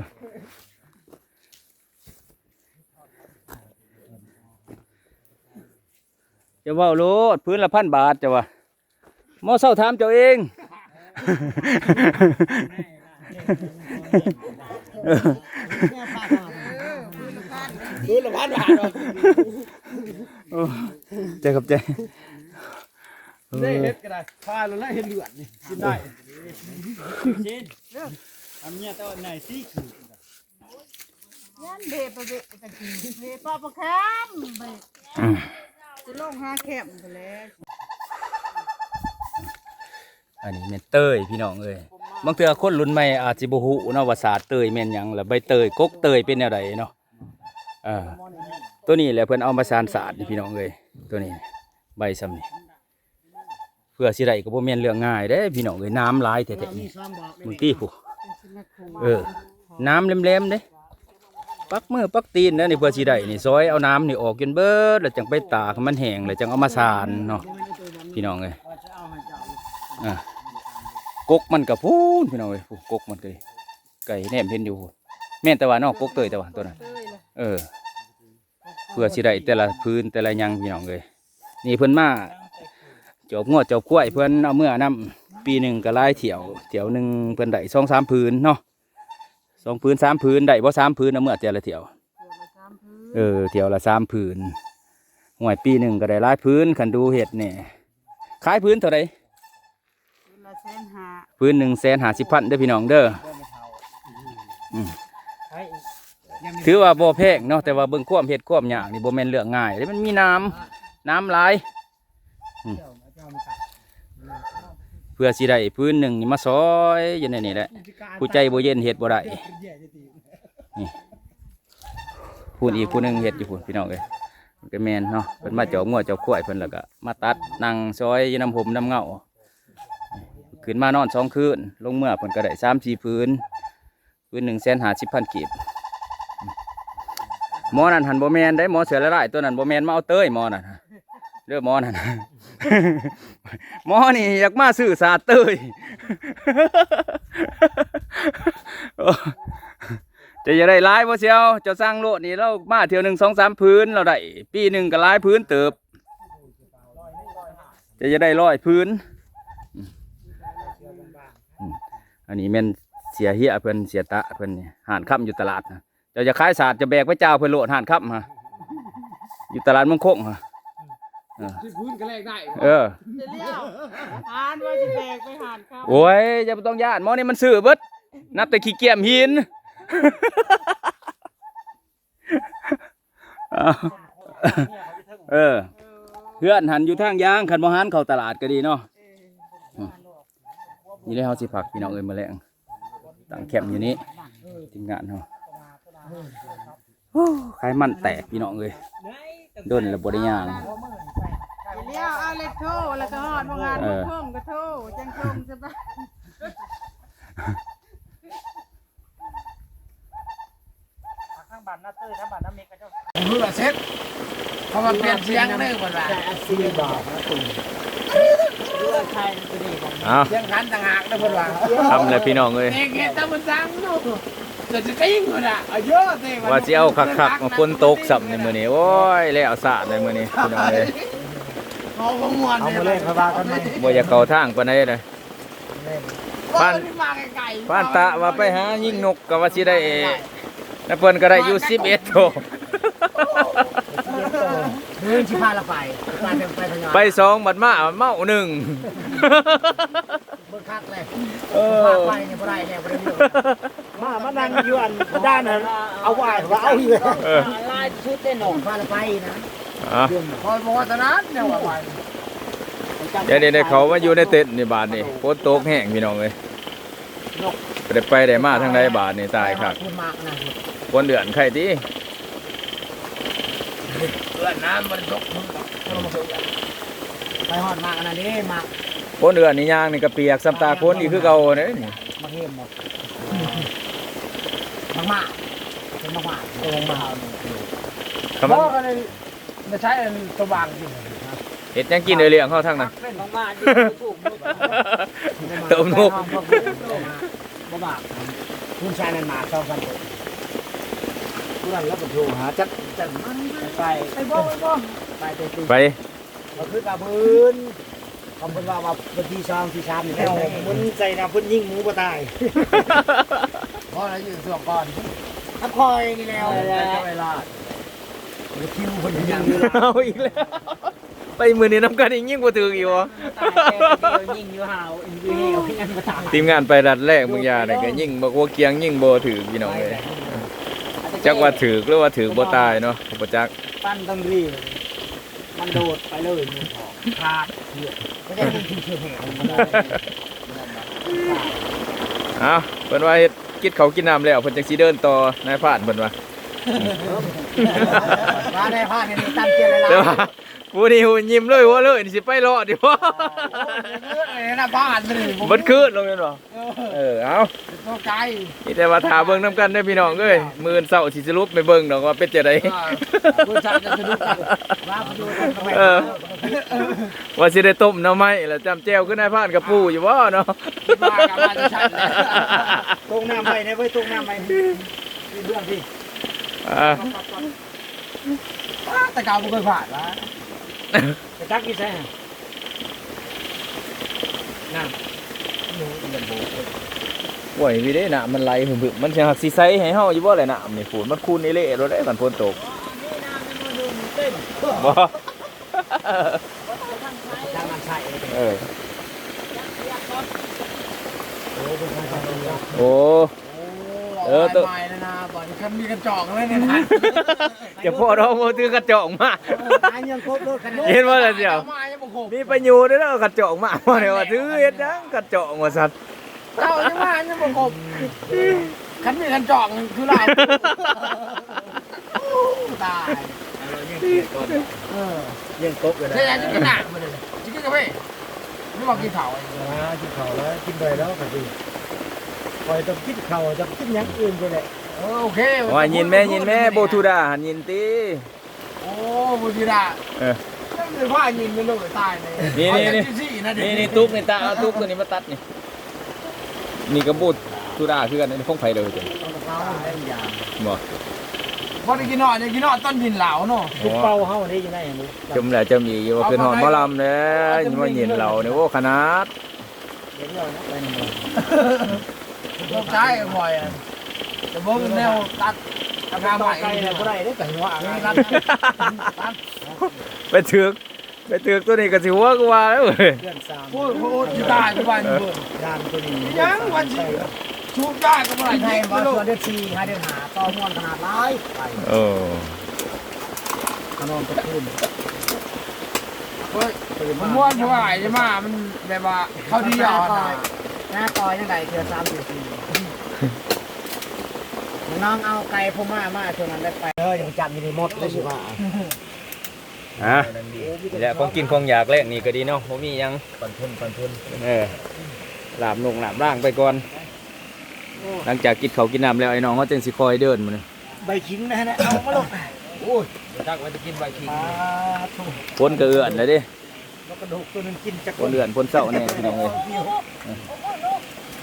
ເຈົ້າເວົ້າໂລດ ພື້ນລະພັນບາດ ເຈົ້າວ່າ ໝໍເຊົາຖາມເຈົ້າເອງ ເອີ ຄືລະພັນບາດເນາະ ໂອ້ ໃຈຂອບໃຈ ເດ້ ເຮັດກໍໄດ້ ຄາຍແລ້ວເຮັດເລືອດນີ້ ກິນໄດ້ ຊິນ ເອີ ອັນເນີ້ຍ ແຕ່ວ່າໃນຊີຄື ຢ້ານເບປະເບກະຈີເບປະປະຄາມເບ ອືມ ຊິລົງຫາແຄມພຸ້ນແຫຼະ ອັນນີ້ແມ່ນເຕີຍພີ່ນ້ອງເອີຍ ບາງເທື່ອຄົນລຸ້ນໃໝ່ອາດຊິບໍ່ຮູ້ເນາະວ່າສາດເຕີຍແມ່ນຫຍັງ ແລ້ວໃບເຕີຍ ກົກເຕີຍເປັນແນວໃດເນາະ ເອີ ໂຕນີ້ແຫຼະເພິ່ນເອົາມາສານສາດນີ້ພີ່ນ້ອງເອີຍ ໂຕນີ້ ໃບຊ່ຳນີ້ ເພື່ອຊິໄດ້ກໍບໍ່ແມ່ນເລື່ອງງ່າຍເດ້ພີ່ນ້ອງເອີຍ ນ້ຳຫຼາຍແທ້ໆນີ້ ເບິ່ງຕິພຸ້ນ ເອີ ນ້ຳແຫຼມໆເດ້ ປັກມືປັກຕີນແລ້ວນີ້ ເພື່ອຊິໄດ້ນີ້ ຊອຍເອົານ້ຳນີ້ອອກຈົນເບິດ ແລ້ວຈັ່ງໄປຕາກໃຫ້ມັນແຫ້ງ ແລ້ວຈັ່ງເອົາມາສານເນາະ ພີ່ນ້ອງເອີຍ ອ່າ ກົກມັນກໍພຸ້ນ ພີ່ນ້ອງເອີຍ ກົກມັນກໍ ໄກແນມເຫັນຢູ່ ແມ່ນແຕ່ວ່າເນາະ ກົກເຕີຍແຕ່ວ່າໂຕນັ້ນ ເອີ ເພື່ອຊິໄດ້ແຕ່ລະຜືນແຕ່ລະຫຍັງ ພີ່ນ້ອງເອີຍ ນີ້ເພິ່ນມາຈອບງົວຈອບຄວາຍ ເພິ່ນເອົາເມືອນຳ ປີໜຶ່ງກໍຫຼາຍຖ້ຽວ ຖ້ຽວໜຶ່ງເພິ່ນໄດ້ສອງສາມຜືນເນາະ ສອງຜືນສາມຜືນ ໄດ້ບໍ່ສາມຜືນ ເອົາເມືອແຕ່ລະຖ້ຽວ ເອີ ຖ້ຽວລະສາມຜືນ ຫ້ວຍ ປີໜຶ່ງກໍໄດ້ຫຼາຍຜືນ ຄັນດູເຮັດນີ້ ຂາຍຜືນເທົ່າໃດ? ຜືນລະແສນຫ້າ ຜືນໜຶ່ງແສນຫ້າສິບພັນເດີພີ່ນ້ອງເດີ ອືມ ຖືວ່າບໍ່ແພງເນາະ ແຕ່ວ່າເບິ່ງຄວາມເຮັດຄວາມຍາກນີ້ບໍ່ແມ່ນເລື່ອງງ່າຍເດ້ ມັນມີນ້ຳ ນ້ຳຫຼາຍ ອືມ ເພື່ອຊິໄດ້ຜືນໜຶ່ງນີ້ມາຊອຍຢູ່ໃນນີ້ແຫຼະ ຜູ້ໃຈບໍ່ເຢັນເຮັດບໍ່ໄດ້ ນີ້ ພຸ້ນອີກຜູ້ໜຶ່ງເຮັດຢູ່ພຸ້ນ ພີ່ນ້ອງເອີຍ ມັນກໍແມ່ນເນາະ ເພິ່ນມາຈອບງົວຈອບຄວາຍເພິ່ນ ແລ້ວກໍມາຕັດນັ່ງຊອຍຢູ່ນຳຮົ່ມນຳເງົາ ຂຶ້ນມານອນສອງຄືນ ລົງເມືອເພິ່ນກໍໄດ້ສາມສີ່ຜືນ ຜືນໜຶ່ງແສນຫ້າສິບພັນກີບ ໝໍນັ້ນຫັ້ນບໍ່ແມ່ນເດ້ ໝໍເສືອລາຍລາຍ ຕົວນັ້ນບໍ່ແມ່ນມາເອົາເຕີຍ ໝໍນັ້ນ ເດີໝໍນັ້ນ ໝໍນີ້ຢາກມາຊື້ສາດເຕີຍ ເຈົ້າຢາກໄດ້ຫຼາຍບໍ່ສ່ຽວ ເຈົ້າສັ່ງໂລດນີ້ ລາວມາຖ້ຽວໜຶ່ງສອງສາມຜືນ ລາວໄດ້ປີໜຶ່ງກໍຫຼາຍຜືນເຕີບ ເຈົ້າຢາກໄດ້ຮ້ອຍຜືນ ອືມ ອັນນີ້ແມ່ນເສຍເຮຍເພິ່ນ ເສຍຕະເພິ່ນ ຮ້ານຄຳຢູ່ຕະຫຼາດນະ ເຈົ້າຢາກຂາຍສາດ ເຈົ້າແບກໄປຈ່າຍເພິ່ນໂລດ ຮ້ານຄຳຫັ້ນ ຢູ່ຕະຫຼາດເມືອງຄົງຫັ້ນ ເອີ ສິບຜືນກໍແລກໄດ້ ເອີ ແລ້ວ ອ່ານວ່າຊິແບກໄປຮ້ານຄຳ ໂອ້ຍ ເຈົ້າບໍ່ຕ້ອງຢ້ານ ໝໍນີ້ມັນຊື້ເບິດ ນັບແຕ່ຂີ້ກຽມຫີນ ເອີ ເຮືອນຫັ້ນຢູ່ທາງຢ່າງ ຄັນບໍ່ຫັນເຂົ້າຕະຫຼາດກໍດີເນາະ. ນີ້ແຫຼະ ເຮົາຊິພັກ ພີ່ນ້ອງເອີຍ ມື້ແລງ ຕັ້ງແຄມຢູ່ນີ້ ທີມງານເຮົາ. ໂອ້ ໄຂ່ມັນແຕກພີ່ນ້ອງເອີຍ ດົນແລ້ວບໍ່ໄດ້ຍ່າງ. ແລ້ວເອົາເລັກໂທ ແລ້ວກໍຮອດໂຮງງານ ເອີ ໂທງກໍໂທ ຈັ່ງໂທງສະບາຍ. ທາງບ້ານນາເຕີ ທາງບ້ານນາເມັກ ເຂົາເຈົ້າ ເຮືອເສັດ ເພາະວ່າປ່ຽນສຽງເດີ ເພິ່ນວ່າ ເອົາ ສຽງຂັນຕ່າງຫາກເດີ ເພິ່ນວ່າ. ທຳແລ້ວພີ່ນ້ອງເອີຍ ເອກເຮັດຕາມມັນສັ່ງຢູ່ ຈະຊິຕິງພຸ້ນນະ ເອົາເຍອະເດ້ ວ່າຊິເອົາຄັກໆ ມາຝົນຕົກຊ້ຳໃນມື້ນີ້ ໂອ້ຍ ແລ້ວຊາໃນມື້ນີ້ພີ່ນ້ອງເອີຍ. ເອົາບໍ່ມ່ວນ ເອົາມື້ແລງຄ່ອຍວ່າກັນໃໝ່ ບໍ່ຢາກເຂົ້າທາງປານໃດເດ້. ເອີ ບ້ານ ບ້ານຕະວ່າໄປຫາຍິງນົກ ກໍວ່າຊິໄດ້ ແລ້ວເພິ່ນກໍໄດ້ຢູ່ສິບເອັດໂຕ. ມື້ອື່ນຊິພາລາວໄປ ໄປ ໄປສອງ ບັດມາເມົາໜຶ່ງ ເບິ່ງຄັກເລີຍ. ເອີ ພາໄປນີ້ບໍ່ໄດ້ແລ້ວ ບໍ່ໄດ້ຢູ່ ມາ ມານັ່ງຢູ່ອັນດ້ານຫັ້ນ ເອົາວ່າ ວ່າເອົາອີກ ເອີ ຫຼາຍສຸດເດ້ນ້ອງ ພາລາວໄປນະ. ອ່ະ ຂ້ອຍບໍ່ຖະໜັດແນວວ່າໄປ. ດຽວນີ້ໄດ້ເຂົ້າມາຢູ່ໃນເຕັນນີ້ບາດນີ້ ຝົນຕົກແຮງພີ່ນ້ອງເອີຍ ບໍ່ໄດ້ໄປໄດ້ມາທາງໃດບາດນີ້ ຕາຍຄັກ. ຄົນເດືອນໄຄຕິ ເດືອນນ້ຳມັນຕົກ ໄປຮອດໝາກອັນນັ້ນເດ້ ໝາກ ຄົນເດືອນນີ້ຍ່າງນີ້ກໍປຽກ ສ່ຳຕາຄົນອີກຄືເກົ່າເດ້ນີ້. ໝາກເຫັມບໍ່ ໝາກໝາກ ເປັນໝາກໝາກ ເປັນໝາກໝາກ. ຄັນມັນ ບໍ່ ກໍເລີຍ ໄດ້ໃຊ້ອັນສະຫວ່າງກິນ. ເຮັດຫຍັງກິນເອີຍລ້ຽງເຮົາທາງນັ້ນ? ເປັນໝາກໝາກຢູ່ ຕົ້ມນົກ ບໍ່ບາກ. ຄຸນຊາຍນັ້ນມາສອງສາມໂຕ ຜູ້ນັ້ນແລ້ວກໍໂທຫາຈັດ ຈັດມັນໄປ ໄປບໍ່ ໄປບໍ່ ໄປແຕ່ຕີ ໄປ ກໍຄືກັບມື້ອື່ນ ເຂົາເພິ່ນວ່າ ວ່າວັນທີສອງ ທີສາມນີ້ແລ້ວ ມັນໃສ່ນະ ເພິ່ນຍິງໝູບໍ່ຕາຍ. ພໍລະຢູ່ຊ່ວງກ່ອນ ກັບຂ້ອຍນີ້ແລ້ວ ເວລາ ຄິວເພິ່ນຍິງຢູ່ ເອົາອີກແລ້ວ ໄປມື້ນີ້ນຳກັນອີກ ຍິງບໍ່ຖືກອີກບໍ່? ຕາຍແຕ່ດຽວຍິງຢູ່ຫາວ ຢູ່ເຫວຍັງບໍ່ຕາຍ. ທີມງານໄປລັດແລກບາງຢ່ານີ້ກໍຍິງບັກຫົວກຽງ ຍິງບໍ່ຖືກພີ່ນ້ອງເອີຍ. ຈັກວ່າຖືກ ຫຼືວ່າຖືກບໍ່ຕາຍເນາະ ບໍ່ຈັກ. ປັ້ນຕ້ອງຣີບ ມັນໂດດໄປເລີຍ ຂາດ ບໍ່ໄດ້ຍິງທີ່ຊື່ແຮງ. ເອົ້າ ເພິ່ນວ່າເຮັດກິນເຂົ້າກິນນ້ຳແລ້ວ ເພິ່ນຈັ່ງຊິເດີນຕໍ່ ນາຍພານເພິ່ນວ່າ. ວ່ານາຍພານນີ້ຕຳເຈ້ຍຫຼາຍໆ ແຕ່ວ່າຜູ້ນີ້ຫຸ້ຍຍິ້ມເລີຍ ຫົວເລີຍ ນີ້ຊິໄປເລາະຕິບໍ່? ໂອ້ຍ ນາຍພານນີ້ ເບິດຄືນລົງແມ່ນບໍ່? ເອີ ເອີ ເອົາ ຕົກໃຈ ມີແຕ່ວ່າຖ້າເບິ່ງນຳກັນເດີພີ່ນ້ອງເອີຍ ມື້ອື່ນເຊົ້າຊິສະຫຼຸບໃຫ້ເບິ່ງດອກວ່າເປັນຈັ່ງໃດ. ເອີ ມື້ເຊົ້າຈະສະຫຼຸບກັນວ່າ ເອີ ວ່າຊິໄດ້ຕົ້ມໜໍ່ໄມ້ ແລ້ວຈ້ຳແຈ່ວຄືນາຍພານກັບປູ່ຢູ່ບໍ່ເນາະ? ຄິດວ່າກັນວ່າຈັ່ງຊັ້ນແຫຼະ. ຕົກນ້ຳໄວ້ແດ່ເວີຍ ຕົກນ້ຳໄວ້ ທີ່ເບື້ອງທີ່ ອ່າ ປ້າ ແຕ່ເກົ່າບໍ່ເຄີຍພາດຫວາ ໄປຕັກຢູ່ໃສຫັ້ນ? ນ້ຳ ໂອ້ຍ ວິເດ້ ນ້ຳມັນໄຫຼຫຶມໆ ມັນຊິຮັກຊິໃສໃຫ້ເຮົາຢູ່ບໍ່ແຫຼະ? ນ້ຳນີ້ພຸ້ນ ມັນຂຸ່ນອີ່ເລໂລດເດ້ ຄັນຝົນຕົກ. ບໍ່ ທາງນັ້ນໃສ ເອີ ໂອ້ ໂອ້ ເອີ ໂຕ ໄມ້ແລ້ວນະ ບັດນີ້ຄັນມີກະຈອກເລີຍນີ້ນະ. ຈະພໍດອກບໍ່ຖືກກະຈອກມາ ເອີ ຫາເງິນຄົບໂລດຂະໜາດ ເຫັນບໍ່ລະດຽວ ມາຍັງບໍ່ຄົບ ມີປະໂຫຍດເດີ ກະຈອກມາ ບໍ່ໄດ້ວ່າຖືເຮັດຫຍັງ ກະຈອກວ່າຊັ້ນ. ເຈົ້າຍັງມາຍັງບໍ່ຄົບ ຄັນມີກະຈອກຄືລາວ ໂອ້ ຕາຍ ເອົາລະ ຍິງເກັບກ່ອນ ເອີ ຍິງກົບເລີຍນະ ເຮັດຫຍັງກິນນ້ຳມື້ນີ້ ຊິກິນກາເຟ ຫຼືວ່າກິນເຂົ້າ? ອ່າ ກິນເຂົ້າແລ້ວ ກິນໄດ້ແລ້ວກະຊິ ຂ້ອຍຕ້ອງກິນເຂົ້າ ຈະກິນຫຍັງອື່ນໄປແຫຼະ. ເອີ ໂອເຄ ໂອ້ຍ ຍິນແມ້ ຍິນແມ້ ໂບທູດາຫັ້ນຍິນຕິ. ໂອ້ ບໍ່ຊິໄດ້ ເອີ ມັນເປັນພາຍິງເປັນໂລກຕາຍເລີຍ. ນີ້ ນີ້ ນີ້ ນີ້ ຕຸກນີ້ ຕາເອົາຕຸກຕົວນີ້ມາຕັດນີ້ ນີ້ກໍບູດສຸດາຄືກັນ ອັນນີ້ຂອງໃຜເດີຕົວນີ້? ບໍ່ ບໍ່ໄດ້ກິນຮອດ ໄດ້ກິນຮອດຕອນກິນເຫຼົ້າເນາະ. ຈຸກເປົ່າເຮົານີ້ຢູ່ໃນຫັ້ນ ຈຸ່ມແລ້ວຈຸ່ມອີກຢູ່ ວ່າຂຶ້ນຮອດໝໍລຳເດ້ ມາຍິນເຫຼົ້ານີ້ ໂອ້ ຂະໜາດ. ເຫັນແລ້ວນະ ໄປນຳ ຕົກໃຈຂ້ອຍ ແຕ່ເບິ່ງແນວຕັດ ຕັດໜ້າໄມ້ ໄປໄດ້ບໍ່ໄດ້ເດ້ ໄປຫົວ ຕັດ ໄປຖືກ ໄປຖືກຕົວນີ້ກໍຊິຫົວກວ່າແລ້ວເວີຍ. ໂອ້ຍ ໂຄດຊິຕາຍ ຢູ່ບ້ານຢູ່ເບິ່ງ ດ້ານຕົວນີ້ ຍັງວ່າຊິ ສູບຢາກໍບໍ່ໄດ້ ໃຫ້ວ່າເດືອນສີ່ ໃຫ້ເດືອນຫ້າ ຕໍ່ມ່ວນຂະໜາດຫຼາຍໄປ. ເອີ ຂະໜອມຕະກູນ ໂອ້ຍ ມ່ວນຜູ້ອ້າຍມາ ມັນແບບວ່າເຂົາດຽວນະ ໜ້າຕໍ່ຍັງໄດ້ເທື່ອສາມສີ່ປີ ນາງເອົາໄກ່ພວກມາ ມາຊ່ວງນັ້ນໄດ້ໄປ ເອີ ຍັງຈັບຢູ່ໃນໝົດເລີຍຊິວ່າ. ອ່າ ນີ້ແຫຼະ ຂອງກິນຂອງຢາກແລງນີ້ກໍດີເນາະ ບໍ່ມີຫຍັງ ປັນເພິນ ປັນເພິນ ເອີ ລາບນົງລາບລ້າງໄປກ່ອນ ຫຼັງຈາກກິນເຂົ້າກິນນ້ຳແລ້ວ ໄອ້ນ້ອງເຮົາຈຶ່ງຊິຄ່ອຍເດີນມື້ນີ້ ໃບຂິງນະ ເອົາມາໂລດ ໂອ້ຍ ຈັກວ່າຈະກິນໃບຂິງ ອ່າ ໂທ້ ຝົນກໍເອື້ອນແລ້ວເດ້ ແລ້ວກະດູກຕົວໜຶ່ງກິນຈັກ ຝົນເອື້ອນຝົນເຊົ້າແນ່ພີ່ນ້ອງເອີຍ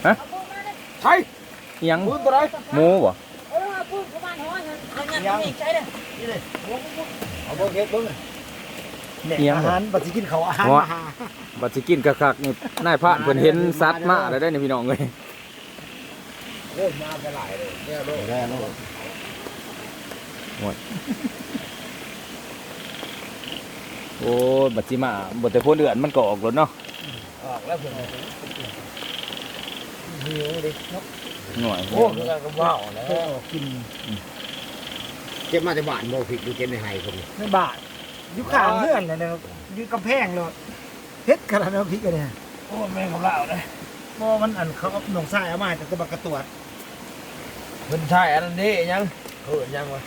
ຮະ ໃຜ ອີ່ຫຍັງ? ປືນຕົວໃດ? ໝູບໍ່? ເອີ ປືນປະມານຮ້ອຍ ເອົາຍັດນີ້ໃສ່ເດີ ນີ້ເດ້ ເອົາເບິ່ງເຮັດເບິ່ງ ແມ່ນ ອີ່ຫຍັງ? ອາຫານ ບັດຊິກິນເຂົ້າ ອາຫານມາຫາ ບັດຊິກິນຄັກໆ ນີ້ ນາຍພານເພິ່ນເຫັນສັດມາແລ້ວເດ້ນີ້ ພີ່ນ້ອງເອີຍ ໂອ້ຍ ມາແຕ່ຫຼາຍເດ້ ແລ້ວໂລດ ແລ້ວໂລດ ໂອ້ຍ ໂອ້ຍ ບັດຊິມາ ບໍ່ແຕ່ຝົນເອື້ອນ ມັນກໍອອກໂລດເນາະ. ອອກແລ້ວເພິ່ນ ຫິວເດ້ເນາະ ໜ້ອຍ ໂອ້ ຄືກັນກັບເວົ້າແລ້ວ ເພິ່ນອອກກິນ ເກັບມາແຕ່ບ້ານບໍ່? ພິກ ຫຼືເກັບໃນໄຮ່ເພິ່ນ? ໃນບ້ານ ຢູ່ຂ້າງເຮືອນແຫຼະ ຢູ່ກຳແພງໂລດ ເຜັດຂະໜາດນັ້ນພິກອັນນີ້ ໂອ້ ແມ່ນຂອງລາວເດ້ ບໍ່ ມັນອັນເຂົາ ນ້ອງຊາຍເອົາມາຕັ້ງແຕ່ບັກກະຕວດ ເພິ່ນໃຊ້ອັນນັ້ນເດ້ ຫຍັງ ເອີ້ນຫຍັງວະ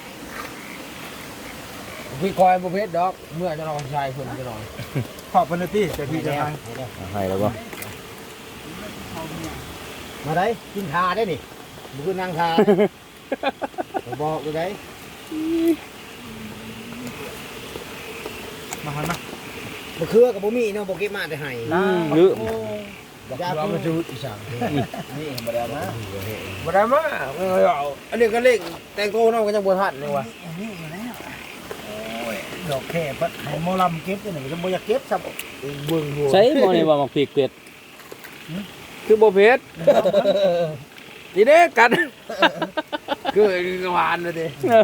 ພິກ ຂ້ອຍບໍ່ເຜັດດອກ ເມື່ອຈະລອງໃຊ້ເພິ່ນຈະໜ້ອຍ ຂອບເພິ່ນຕິ ແຕ່ພີ່ຈະໃຫ້ ໃຫ້ແລ້ວບໍ່? ມາໄດ້ ກິນຖ້າໄດ້ນີ້ ບໍ່ຄືນັ່ງຖ້າ ບອກຢູ່ໄດ໋ ມາ ມາ ມາ ມະເຂືອກໍບໍ່ມີເນາະ ບໍ່ເກັບມາແຕ່ໄຮ່ ອືມ ລືມ ໂອ້ ບັກເຂືອມັນຊິຫຶດອີ່ສັງ ນີ້ບໍ່ໄດ້ເອົາມາ ບໍ່ໄດ້ເອົາມາ ເອີ ອັນນີ້ກໍເລັ່ງແຕ່ງໂຕນຳກໍຍັງບໍ່ທັນນີ້ຫວາ ນີ້ຢູ່ແລ້ວ ໂອ້ຍ ດອກແຄພັດໃຫ້ໝໍລຳເກັບ ອັນນີ້ກໍບໍ່ຢາກເກັບຊ້ຳ ເບິ່ງໂລດ ໃສ່ໝໍນີ້ວ່າໝາກພິກເຜັດ ຫຶ ຄືບໍ່ເຜັດ ນີ້ເດ້ກັນ ຄືຫວານເລີຍຕິ ເອີ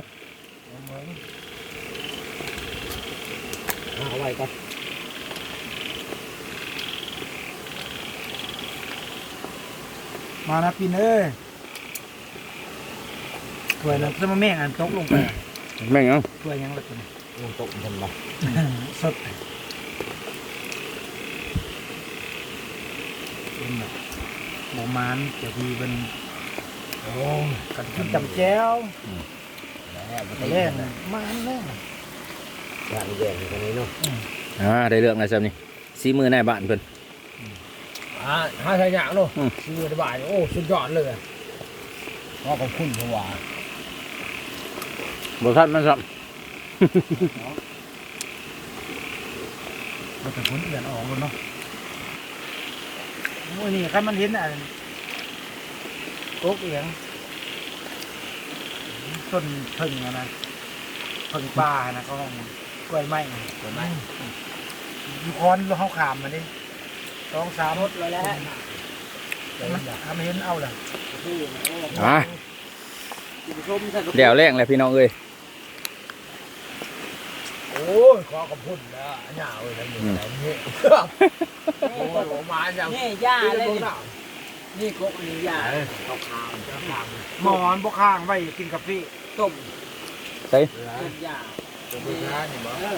ເອົາໄວ້ກ່ອນ ມານະປິນເອີຍ ຖ້ວຍນັ້ນ ສະມາແມ່ງອັນຕົກລົງໄປ ແມ່ງຫຍັງ? ຖ້ວຍຫຍັງລະຕົວນີ້? ໂອ້ ຕົກມັນທັນບໍ່ ສົດ ບໍ່ມານ ເຈົ້າທີ່ເພິ່ນ ໂອ້ ກັນກິນຕຳແຈ່ວ ອືມ ແລ້ວ ແລ້ວ ມາແລ້ວ ງານແດງກັນນີ້ເນາະ ອືມ ອ່າ ໄດ້ເລື່ອງແລ້ວຊ່ຳນີ້ ສີມືນາຍບ້ານເພິ່ນ ອ່າ ຫາໃຊ້ຍາກເນາະ ອືມ ຊິຢູ່ໃນບ້ານ ໂອ້ ສຸດຍອດເລີຍ ຂໍຂອບຄຸນເພາະວ່າ ບໍ່ທັນມັນຊ້ຳ ເນາະ ມັນເປັນຜົນເອື້ອນອອກໂລດເນາະ ມື້ນີ້ຄັນມັນເຫັນອັນ ກົກອີ່ຫຍັງ ຕົ້ນເຜິ້ງຫັ້ນນະ ເຜິ້ງປ່າຫັ້ນນະ ເຂົາຮ້ອງ ກ້ວຍໄມ້ ກ້ວຍໄມ້ ຢູ່ຄອນເຮົາຂ້າມມາເດ້ ສອງສາມ ໝົດແລ້ວແຫຼະ ມັນ ຖ້າມັນເຫັນເອົາແຫຼະ ອ່າ ແລ້ວແລ້ງແລ້ວພີ່ນ້ອງເອີຍ ໂອ້ຍ ຂໍຂອບຄຸນນະ ຍາວເອີຍ ອືມ ໂອ້ຍ ອອກມາຫຍັງ ນີ້ຢາເລີຍ ນີ້ກົກນີ້ຢາ ເອີ ຂາວໆ ໝໍມັນບໍ່ຄ້າງໄວ້ກິນກາເຟ ຕົ້ມ ໃສ່ ຕົ້ມຢາ ຕົ້ມຢານີ້ບໍ່ ເອີ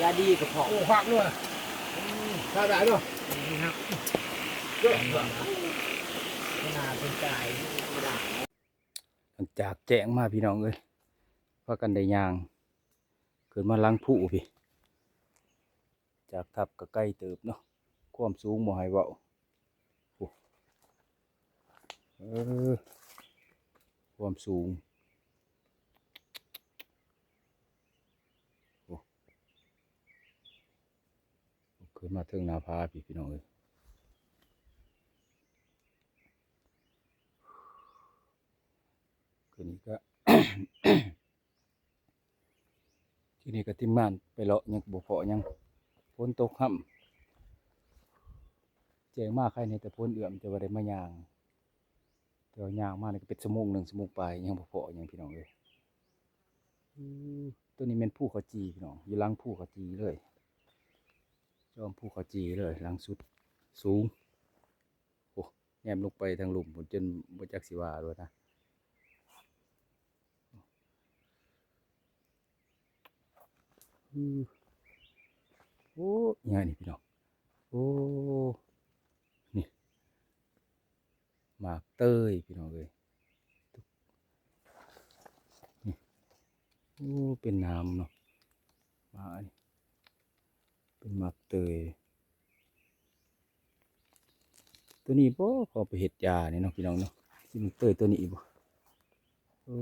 ຢາດີກະເພາະ ໂອ້ ຄັກເລີຍ ອືມ ຄັກຫຼາຍເນາະ ນີ້ນະ ເອີ ຂະໜາດເປັນກາຍ ທຳມະດາ ຫຼັງຈາກແຈ້ງມາພີ່ນ້ອງເອີຍ ພາກັນໄດ້ຍ່າງຂຶ້ນມາຫຼັງພູພີ້ ຈາກຖ້ຳກໍໄກເຕີບເນາະ ຄວາມສູງບໍ່ໃຫ້ເວົ້າ ໂອ້ ເອີ ຄວາມສູງ ໂອ້ ຂຶ້ນມາເທິງໜ້າຜາພີ້ ພີ່ນ້ອງເອີຍ ຄືນີ້ກະ ທີ່ນີ້ກໍທີມງານໄປເລາະຫຍັງກໍບໍ່ພໍ້ຫຍັງ ຝົນຕົກຮຳ ແຈ້ງມາໄຄແດ່ແຕ່ຝົນເອື້ອມ ແຕ່ວ່າໄດ້ມາຍ່າງ ແຕ່ວ່າຍ່າງມານີ້ກໍເປັນຊົ່ວໂມງໜຶ່ງ ຊົ່ວໂມງປາຍ ຍັງບໍ່ພໍ້ຫຍັງພີ່ນ້ອງເອີຍ ໂຕນີ້ແມ່ນພູເຂົາຈີ່ພີ່ນ້ອງ ຢູ່ຫຼັງພູເຂົາຈີ່ເລີຍ ຈອມພູເຂົາຈີ່ເລີຍ ຫຼັງສຸດ ສູງ ໂອ້ ຍມລົງໄປທາງລຸ່ມພຸ້ນ ຈົນບໍ່ຈັກຊິວ່າໂລດນະ. ອື ໂອ້ ອີຫຍັງນີ້ພີ່ນ້ອງ? ໂອ້ ນີ້ ໝາກເຕີຍພີ່ນ້ອງເອີຍ ນີ້ ໂອ້ ເປັນໜາມເນາະ ໝາກອັນນີ້ ເປັນໝາກເຕີຍ. ໂຕນີ້ບໍ່ ເຂົາເອົາໄປເຮັດຢານີ້ເນາະພີ່ນ້ອງເນາະ ຊິແມ່ນເຕີຍໂຕນີ້ບໍ່? ເອີ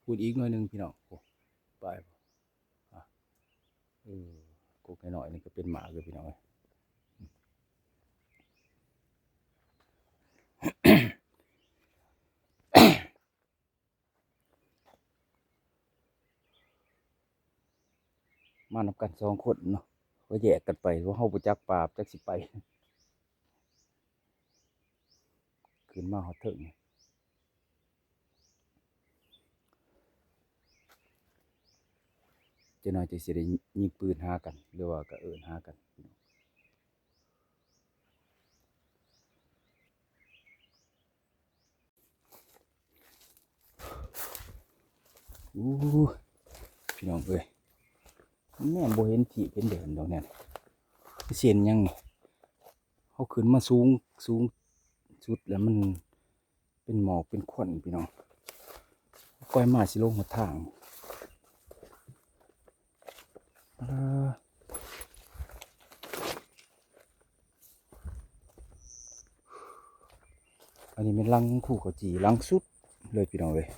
ພຸ້ນອີກໜ້ອຍໜຶ່ງພີ່ນ້ອງ ໂອ້ ປາຍບໍ່ ອາ ເອີ ກົກນ້ອຍໆນີ້ກໍເປັນໝາກເດີພີ່ນ້ອງເອີຍ. ມານຳກັນສອງຄົນເນາະ ກໍແຍກກັນໄປ ເພາະເຮົາບໍ່ຈັກປ່າ ຈັກຊິໄປ ຂຶ້ນມາຮອດເທິງ ຈັກໜ້ອຍຈະຊິໄດ້ຍິງປືນຫາກັນ ຫຼືວ່າກໍເອີ້ນຫາກັນ. ໂອ້ ພີ່ນ້ອງເອີຍ ແມ່ນບໍ່ເຫັນທີ່ເຫັນເດີນດອກແນວນີ້ ເສັ້ນຫຍັງນີ້ ເຮົາຂຶ້ນມາສູງ ສູງສຸດແລ້ວມັນເປັນໝອກເປັນຄວັນພີ່ນ້ອງ ຄ່ອຍມາຊິລົງຫົນທາງ. ເອີ ອັນນີ້ແມ່ນຫຼັງພູເຂົາຈີ່ ຫຼັງສຸດເລີຍພີ່ນ້ອງເອີຍ.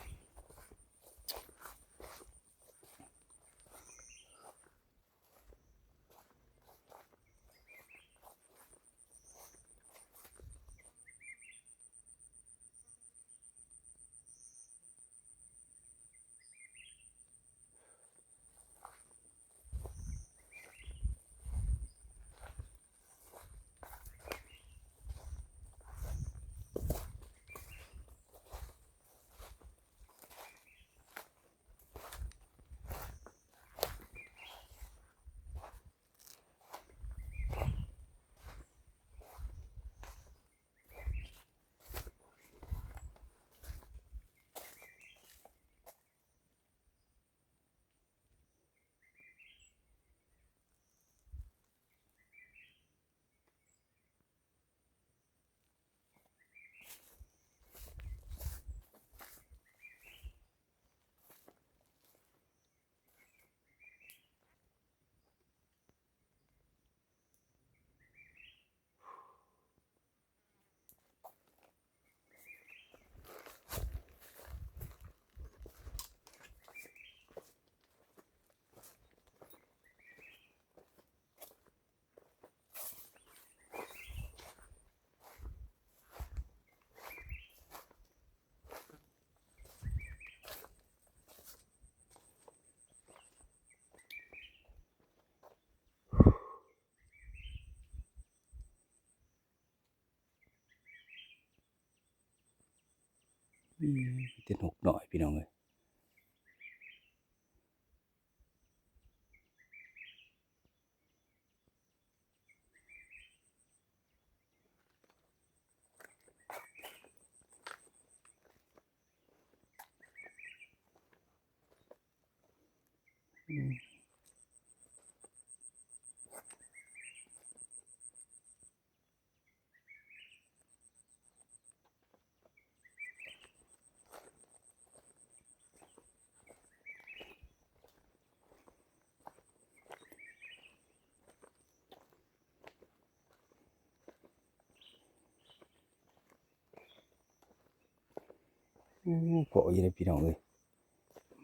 ມີແຕ່ນົກນ້ອຍພີ່ນ້ອງເອີຍ. ໂອ້ ພໍ້ຢູ່ເດ້ພີ່ນ້ອງເອີຍ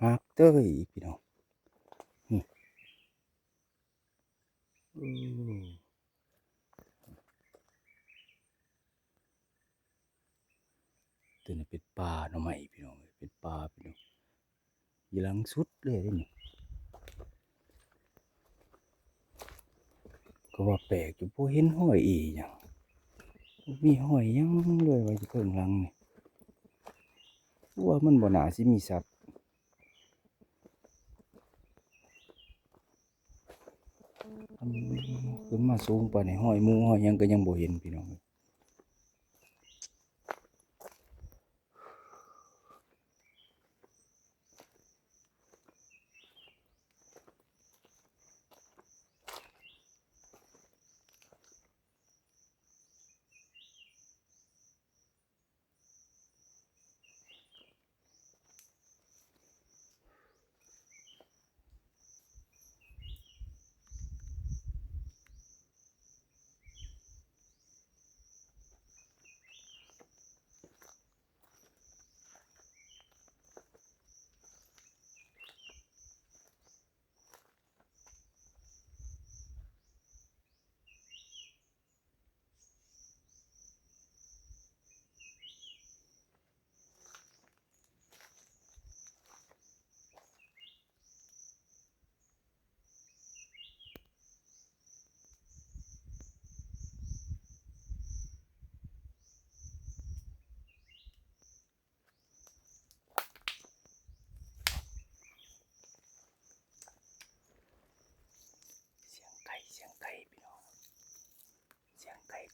ໝາກເຕີຍພີ່ນ້ອງ ນີ້ ໂອ້ ຕົວນີ້ເປັນປ່າໜໍ່ໄມ້ພີ່ນ້ອງເອີຍ ເປັນປ່າພີ່ນ້ອງ ຢູ່ຫຼັງສຸດເລີຍເດ້ນີ້ ກໍວ່າແປກຢູ່ ບໍ່ເຫັນຮອຍອີ່ຫຍັງ ບໍ່ມີຮອຍຫຍັງເລີຍວ່າຢູ່ເທິງຫຼັງນີ້ ວ່າມັນບໍ່ໜ້າຊິມີສັດ ຂຶ້ນມາສູງປານນີ້ ຮອຍໝູຮອຍຫຍັງກໍຍັງບໍ່ເຫັນພີ່ນ້ອງ.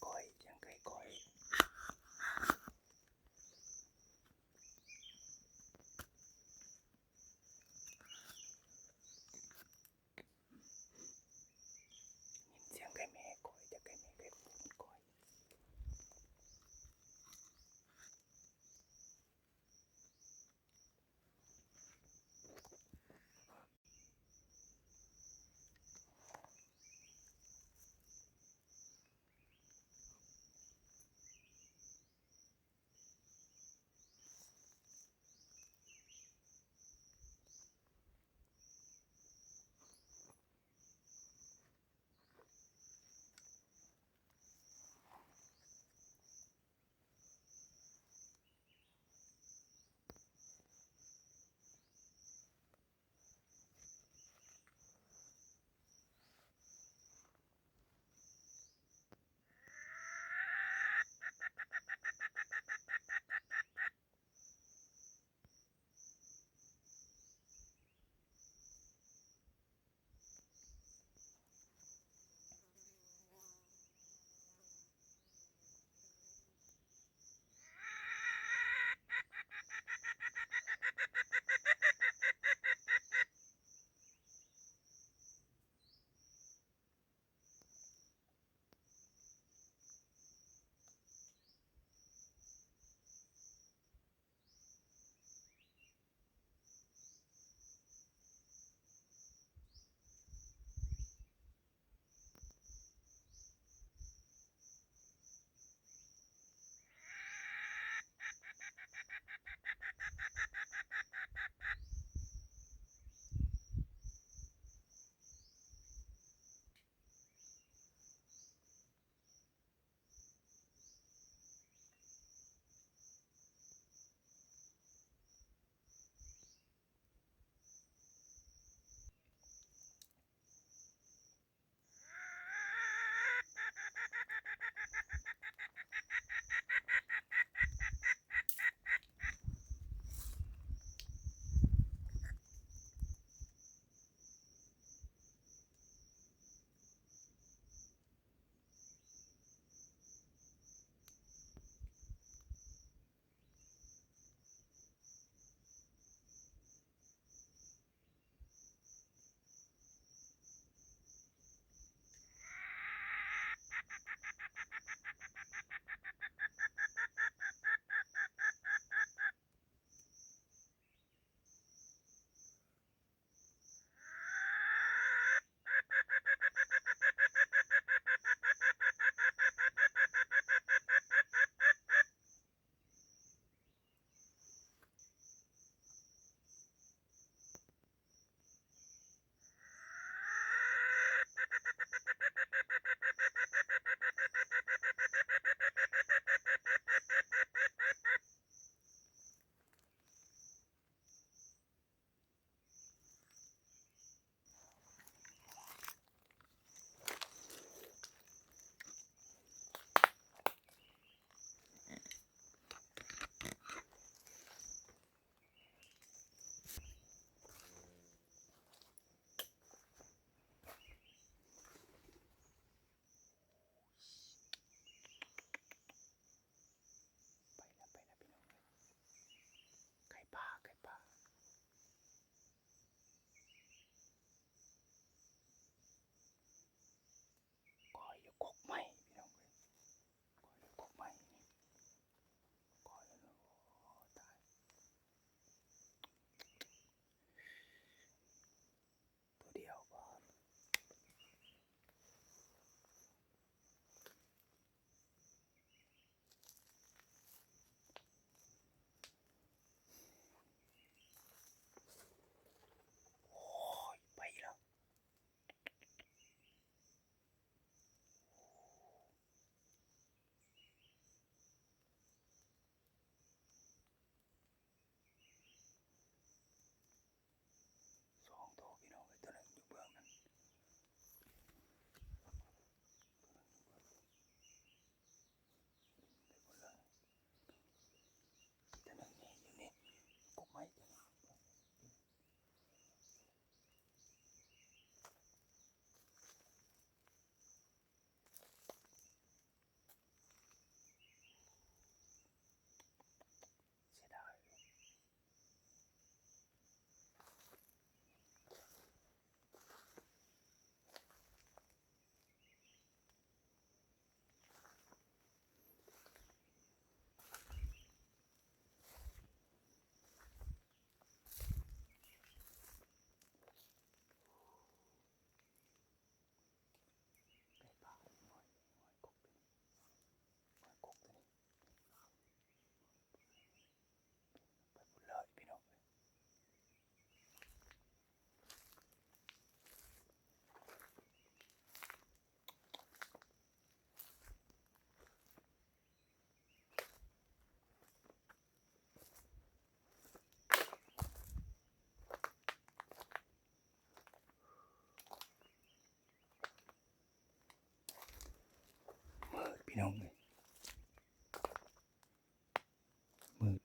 ກ້ອຍ ສຽງໄກ່ກ້ອຍ. ຍິນສຽງໄກ່ແມ່ກ້ອຍ ຈາກໄກ່ແມ່ໄກ່ຄູນກ້ອຍ.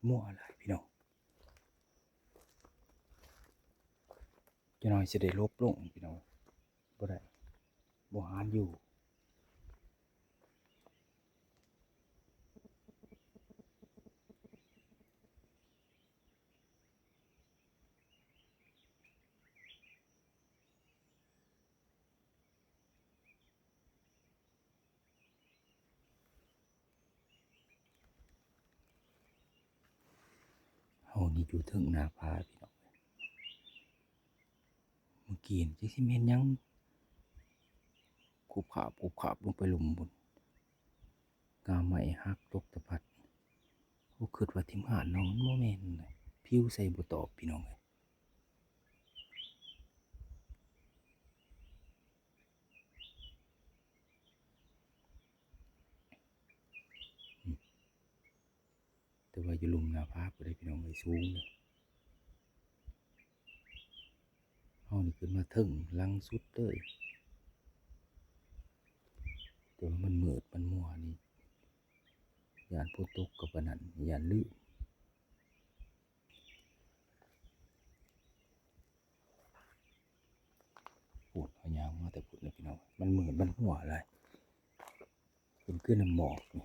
ມົວຫຼາຍພີ່ນ້ອງ. ຈັກໜ້ອຍຊິໄດ້ຫຼົບລົງພີ່ນ້ອງ. ບໍ່ໄດ້ ບໍ່ຫານຢູ່. ເຮົານີ້ຢູ່ເທິງໜ້າຜາພີ່ນ້ອງ. ເມື່ອກີ້ຈັກຊິແມ່ນຫຍັງ ຂູບຂາບຂູບຂາບລົງໄປລຸ່ມພຸ້ນ. ກາໄມ້ຫັກຕົກຕະພັດ. ໂອ້ ຄິດວ່າທີມງານເນາະ ມັນບໍ່ແມ່ນ. ຜິວໃສ່ບໍ່ຕອບພີ່ນ້ອງເອີຍ. ແຕ່ວ່າຢູ່ລຸ່ມໜ້າຜາພຸ້ນເດ້ພີ່ນ້ອງເອີຍ ສູງເດ້. ເຮົານີ້ຂຶ້ນມາເທິງຫຼັງສຸດເລີຍ ແຕ່ວ່າມັນມືດມັນມົວນີ້ ຢ້ານຝົນຕົກກໍປານນັ້ນ ຢ້ານລືມ. ພຸ້ນ ເຮົາຍ່າງມາແຕ່ພຸ້ນເດ້ພີ່ນ້ອງ ມັນມືດມັນມົວຫຼາຍ. ເປັນຄືນ້ຳໝອກນີ້.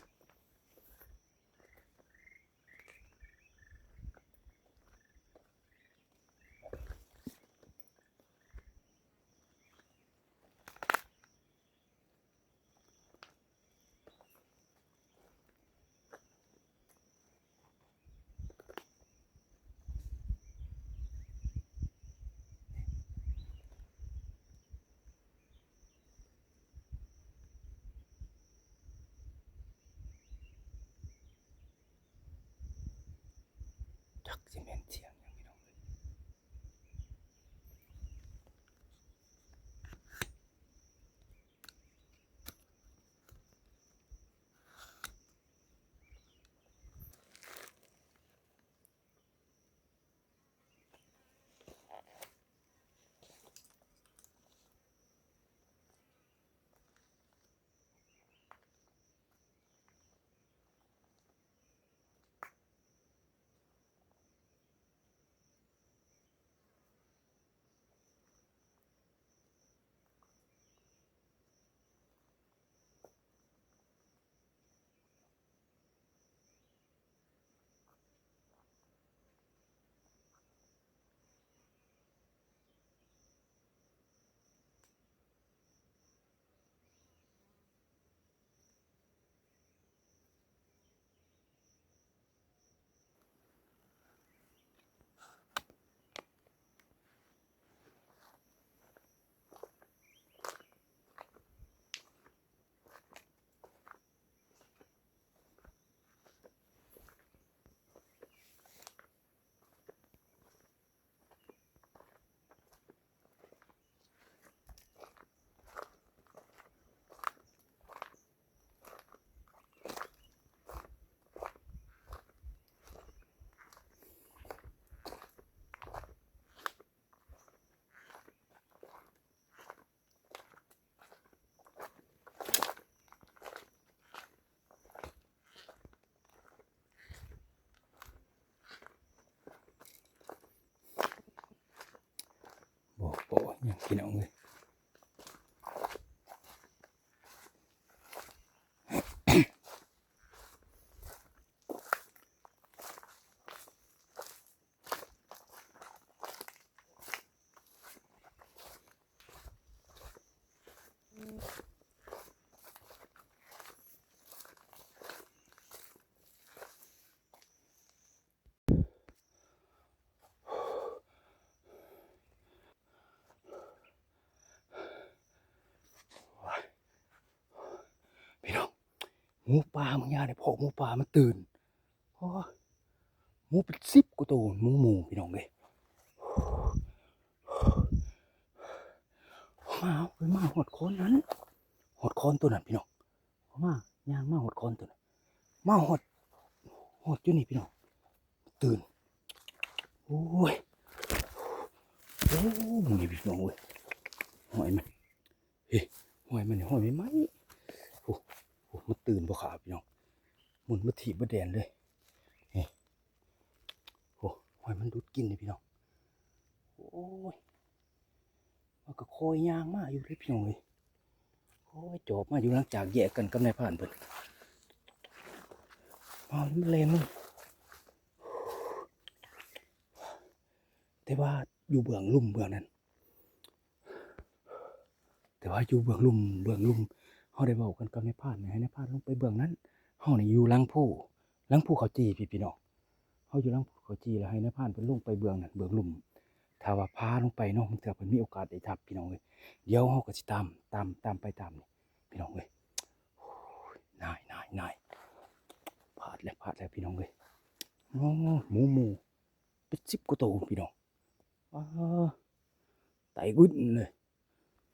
ຈັກຊິແມ່ນສຽງຫຍັງພີ່ນ້ອງເອີຍ. ບໍ່ພໍຫຍັງພີ່ນ້ອງເອີຍ. ໂອ້ຍ ພີ່ນ້ອງ ໝູປ່າ ບາງຢ່າງນີ້ ພໍ້ໝູປ່າມັນຕື່ນ. ໂອ້ຍ ໝູເປັນສິບກວ່າໂຕ ໝູໝູພີ່ນ້ອງເອີຍ. ມາ ເຮົາໄປມາຮອດຄອນນັ້ນ ຮອດຄອນໂຕນັ້ນພີ່ນ້ອງ. ເຮົາມາ ຍ່າງມາຮອດຄອນໂຕນັ້ນ ມາຮອດ ຮອດຢູ່ນີ້ພີ່ນ້ອງ ຕື່ນ. ໂອ້ຍ ໂອ້ ນີ້ພີ່ນ້ອງເອີຍ ຫ້ອຍມັນ ເຮີ້ຍ ຫ້ອຍມັນ ຫ້ອຍໃໝ່ໆ. ໂອ້ ໂອ້ ມັນຕື່ນບໍ່ຂາພີ່ນ້ອງ ໝຸ່ນມາຖີບມາແດນເລີຍ. ເຮີ້ຍ ຫ້ອຍມັນດູດກິນເດ້ພີ່ນ້ອງ. ໂອ້ຍ ມັນກໍຄ່ອຍຍ່າງມາຢູ່ເດ້ພີ່ນ້ອງເອີຍ. ຄ່ອຍຈອບມາຢູ່ ຫຼັງຈາກແຍກກັນກັບນາຍພານເພິ່ນ ມາແລ່ນມາ. ແຕ່ວ່າຢູ່ເບື້ອງລຸ່ມເບື້ອງນັ້ນ ແຕ່ວ່າຢູ່ເບື້ອງລຸ່ມ ເບື້ອງລຸ່ມ ເຮົາໄດ້ເວົ້າກັນກັບນາຍພານ ໃຫ້ນາຍພານລົງໄປເບື້ອງນັ້ນ. ເຮົານີ້ຢູ່ຫຼັງພູ ຫຼັງພູເຂົ້າຈີ່ພີ່ ພີ່ນ້ອງ. ເຮົາຢູ່ຫຼັງພູເຂົ້າຈີ່ ແລ້ວໃຫ້ນາຍພານເພິ່ນລົງໄປເບື້ອງນັ້ນ ເບື້ອງລຸ່ມ. ຖ້າວ່າພາລົງໄປເນາະ ບາງເທື່ອເພິ່ນມີໂອກາດໄດ້ຈັບພີ່ນ້ອງເອີຍ. ດຽວເຮົາກໍຊິຕາມ ຕາມ ຕາມໄປຕາມນີ້ພີ່ນ້ອງເອີຍ. ໂອ້ຍ ນາຍ ນາຍ ນາຍ ພາດແລ້ວ ພາດແລ້ວພີ່ນ້ອງເອີຍ. ໂອ້ ໝູ ໝູ ເປັນສິບກວ່າໂຕພີ່ນ້ອງ. ອ້າ ໄຕກຶດເລີຍ.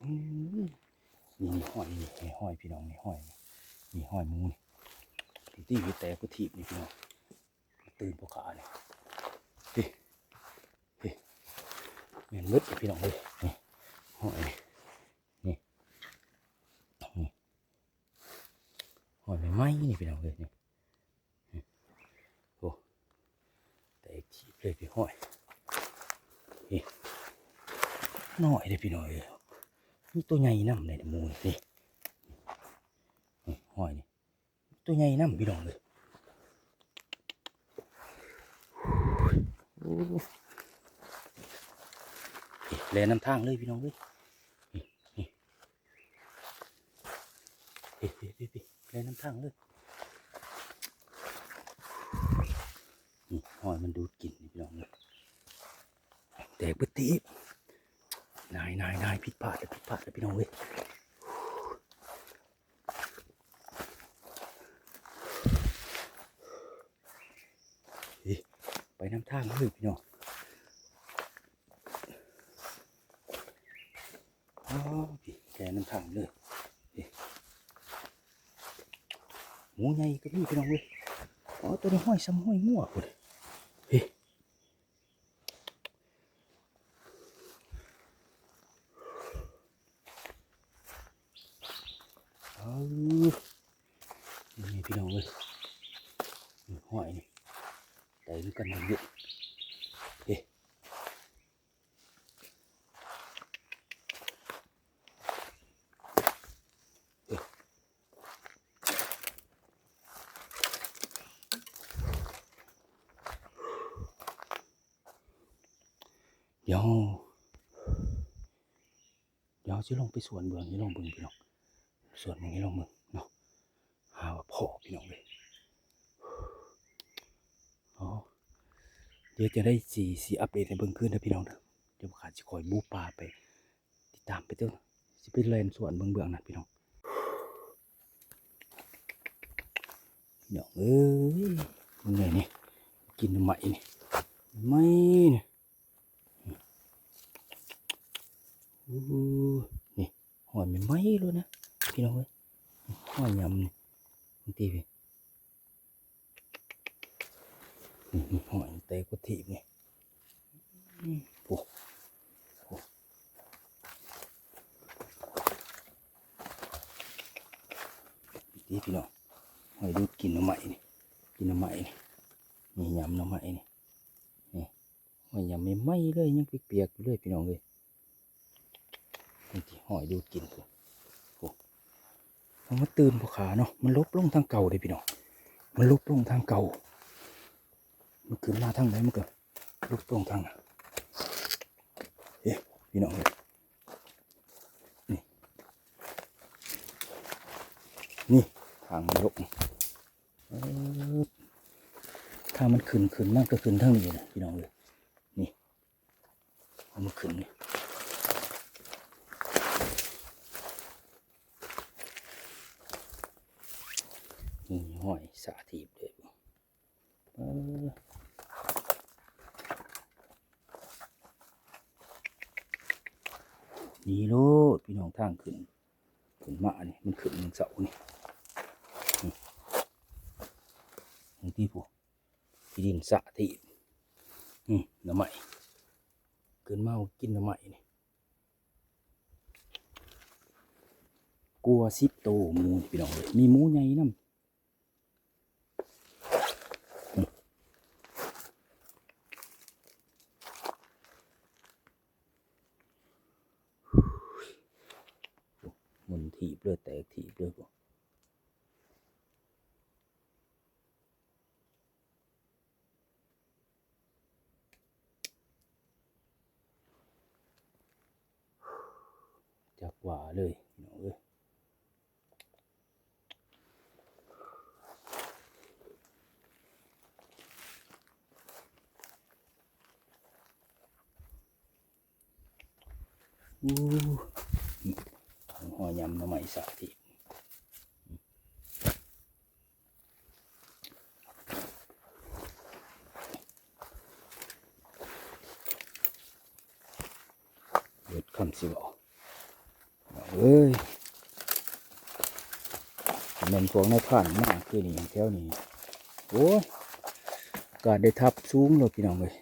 ອືມ ນີ້ ນີ້ຫ້ອຍ ນີ້ ນີ້ຫ້ອຍພີ່ນ້ອງ ນີ້ຫ້ອຍ ນີ້ ນີ້ຫ້ອຍໝູນີ້ ທີ່ ທີ່ແຕ່ຜູ້ຖີບນີ້ພີ່ນ້ອງ. ຕື່ນພວກຂານີ້ ເດ້ ເດ້ ແມ່ນເບິດພີ່ນ້ອງເດ້. ນີ້ຫ້ອຍນີ້ ນີ້ ນີ້ ຫ້ອຍໃໝ່ໆນີ້ພີ່ນ້ອງເອີຍ ນີ້ ນີ້ ໂອ້ ແຕກຖີບເລີຍພີ່ ຫ້ອຍ ນີ້ ນ້ອຍເດ້ພີ່ນ້ອງເອີຍ. ມີຕົວໃຫຍ່ນຳໃນໝູນີ້ ນີ້ ນີ້ ຫ້ອຍນີ້ ຕົວໃຫຍ່ນຳພີ່ນ້ອງເອີຍ. ໂອ້ ນີ້ ແລ່ນນຳທາງເລີຍພີ່ນ້ອງເອີຍ. ນີ້ ນີ້ ນີ້ ນີ້ ນີ້ ແລ່ນນຳທາງເລີຍ. ນີ້ ຫ້ອຍມັນດູດກິນພີ່ນ້ອງເອີຍ. ແຕກເບິດຕີບ. ນາຍ ນາຍ ນາຍ ຜິດພາດແລ້ວ ຜິດພາດແລ້ວພີ່ນ້ອງເອີຍ. ເອີ ໄປນຳທາງເລີຍພີ່ນ້ອງ. ອໍ ພີ່ ແລ່ນນຳທາງເລີຍ. ເອີ ໝູໃຫຍ່ກໍມີພີ່ນ້ອງເອີຍ. ອໍ ຕົວນີ້ຫ້ອຍສ່ຳຫ້ອຍງົວພຸ້ນ. ເອີ ເອີ ນີ້ພີ່ນ້ອງເອີຍ ນີ້ຫ້ອຍນີ້ ໄຕນຳກັນເບິດ. ເອີ ເອີ ດຽວ ດຽວເຮົາຊິລົງໄປສວນເບິ່ງ ໃຫ້ລອງເບິ່ງພີ່ນ້ອງ ສວນເບິ່ງ ໃຫ້ລອງເບິ່ງເນາະ ຫາວ່າພໍ້ພີ່ນ້ອງເອີຍ. ອໍ ດຽວຈັ່ງໃດຊິ ຊິອັບເດດໃຫ້ເບິ່ງຄືນເດີພີ່ນ້ອງເດີ. ດຽວຂ້າຊິຄ່ອຍບຸກປ່າໄປ ຕິດຕາມໄປເບິ່ງ ຊິໄປແລ່ນສວນເບິ່ງເບື້ອງນັ້ນພີ່ນ້ອງ. ພີ່ນ້ອງເອີຍ ເບິ່ງແດ່ນີ້ ກິນໜໍ່ໄມ້ນີ້ ໄມ້ນີ້ ໂອ້ ນີ້ ຫ້ອຍໃໝ່ໆໂລດນະພີ່ນ້ອງເອີຍ. ຫ້ອຍຫຍ້ຳນີ້ ເບິ່ງຕິພີ່ ນີ້ ນີ້ ຫ້ອຍແຕກກວ່າທີບນີ້ ໂອ້ ໂອ້ ນີ້ພີ່ນ້ອງ ຫ້ອຍດູດກິນໜໍ່ໄມ້ນີ້ ກິນໜໍ່ໄມ້ນີ້ ນີ້ຫຍ້ຳໜໍ່ໄມ້ນີ້ ນີ້ ຫ້ອຍຫຍ້ຳໃໝ່ໆເລີຍ ຍັງປຽກໆຢູ່ເລີຍພີ່ນ້ອງເອີຍ. ນີ້ ຫ້ອຍດູດກິນ ໂອ້ ໂອ້ ມັນມາຕື່ນພວກຂາເນາະ ມັນຫຼົບລົງທາງເກົ່າເດ້ພີ່ນ້ອງ ມັນຫຼົບລົງທາງເກົ່າ ມັນຂຶ້ນມາທາງໃດມັນກໍຫຼົບລົງທາງນັ້ນ. ເອີ ພີ່ນ້ອງເອີຍ ນີ້ ນີ້ ທາງມັນຫຼົບ ເອີ ຖ້າມັນຂຶ້ນ ຂຶ້ນ ມັນກໍຂຶ້ນທາງນີ້ນະພີ່ນ້ອງເອີຍ ນີ້ ເອົາມາຂຶ້ນນີ້ ນີ້ ຫ້ອຍສາທີບເດ້ ເອີ ນີ້ໂລດພີ່ນ້ອງ ທາງຂຶ້ນ ຂຶ້ນມານີ້ ມັນຂຶ້ນມື້ເຊົ້ານີ້ ນີ້ ເບິ່ງຕິພຸ້ນ ຂີ້ດິນສະທີ່ ນີ້ ໜໍ່ໄມ້ ຂຶ້ນມາກິນໜໍ່ໄມ້ນີ້ ກວ່າສິບໂຕໝູນີ້ ພີ່ນ້ອງເອີຍ ມີໝູໃຫຍ່ນຳ. ຖີບເລີຍ ແຕກຖີບເລີຍພຸ້ນ. ຈັກວ່າເລີຍພີ່ນ້ອງເອີຍ. ອູ້ ຮອຍຍຳໜໍ່ໄມ້ສາທິດ ເບິດຄຳຊິເວົ້າ ເອີຍ ແມ່ນພວກນາຍພານມາຄືນີ້ ແຖວນີ້ ໂອ້ຍ ກາດໄດ້ທັບສູງໂລດ ພີ່ນ້ອງເອີຍ.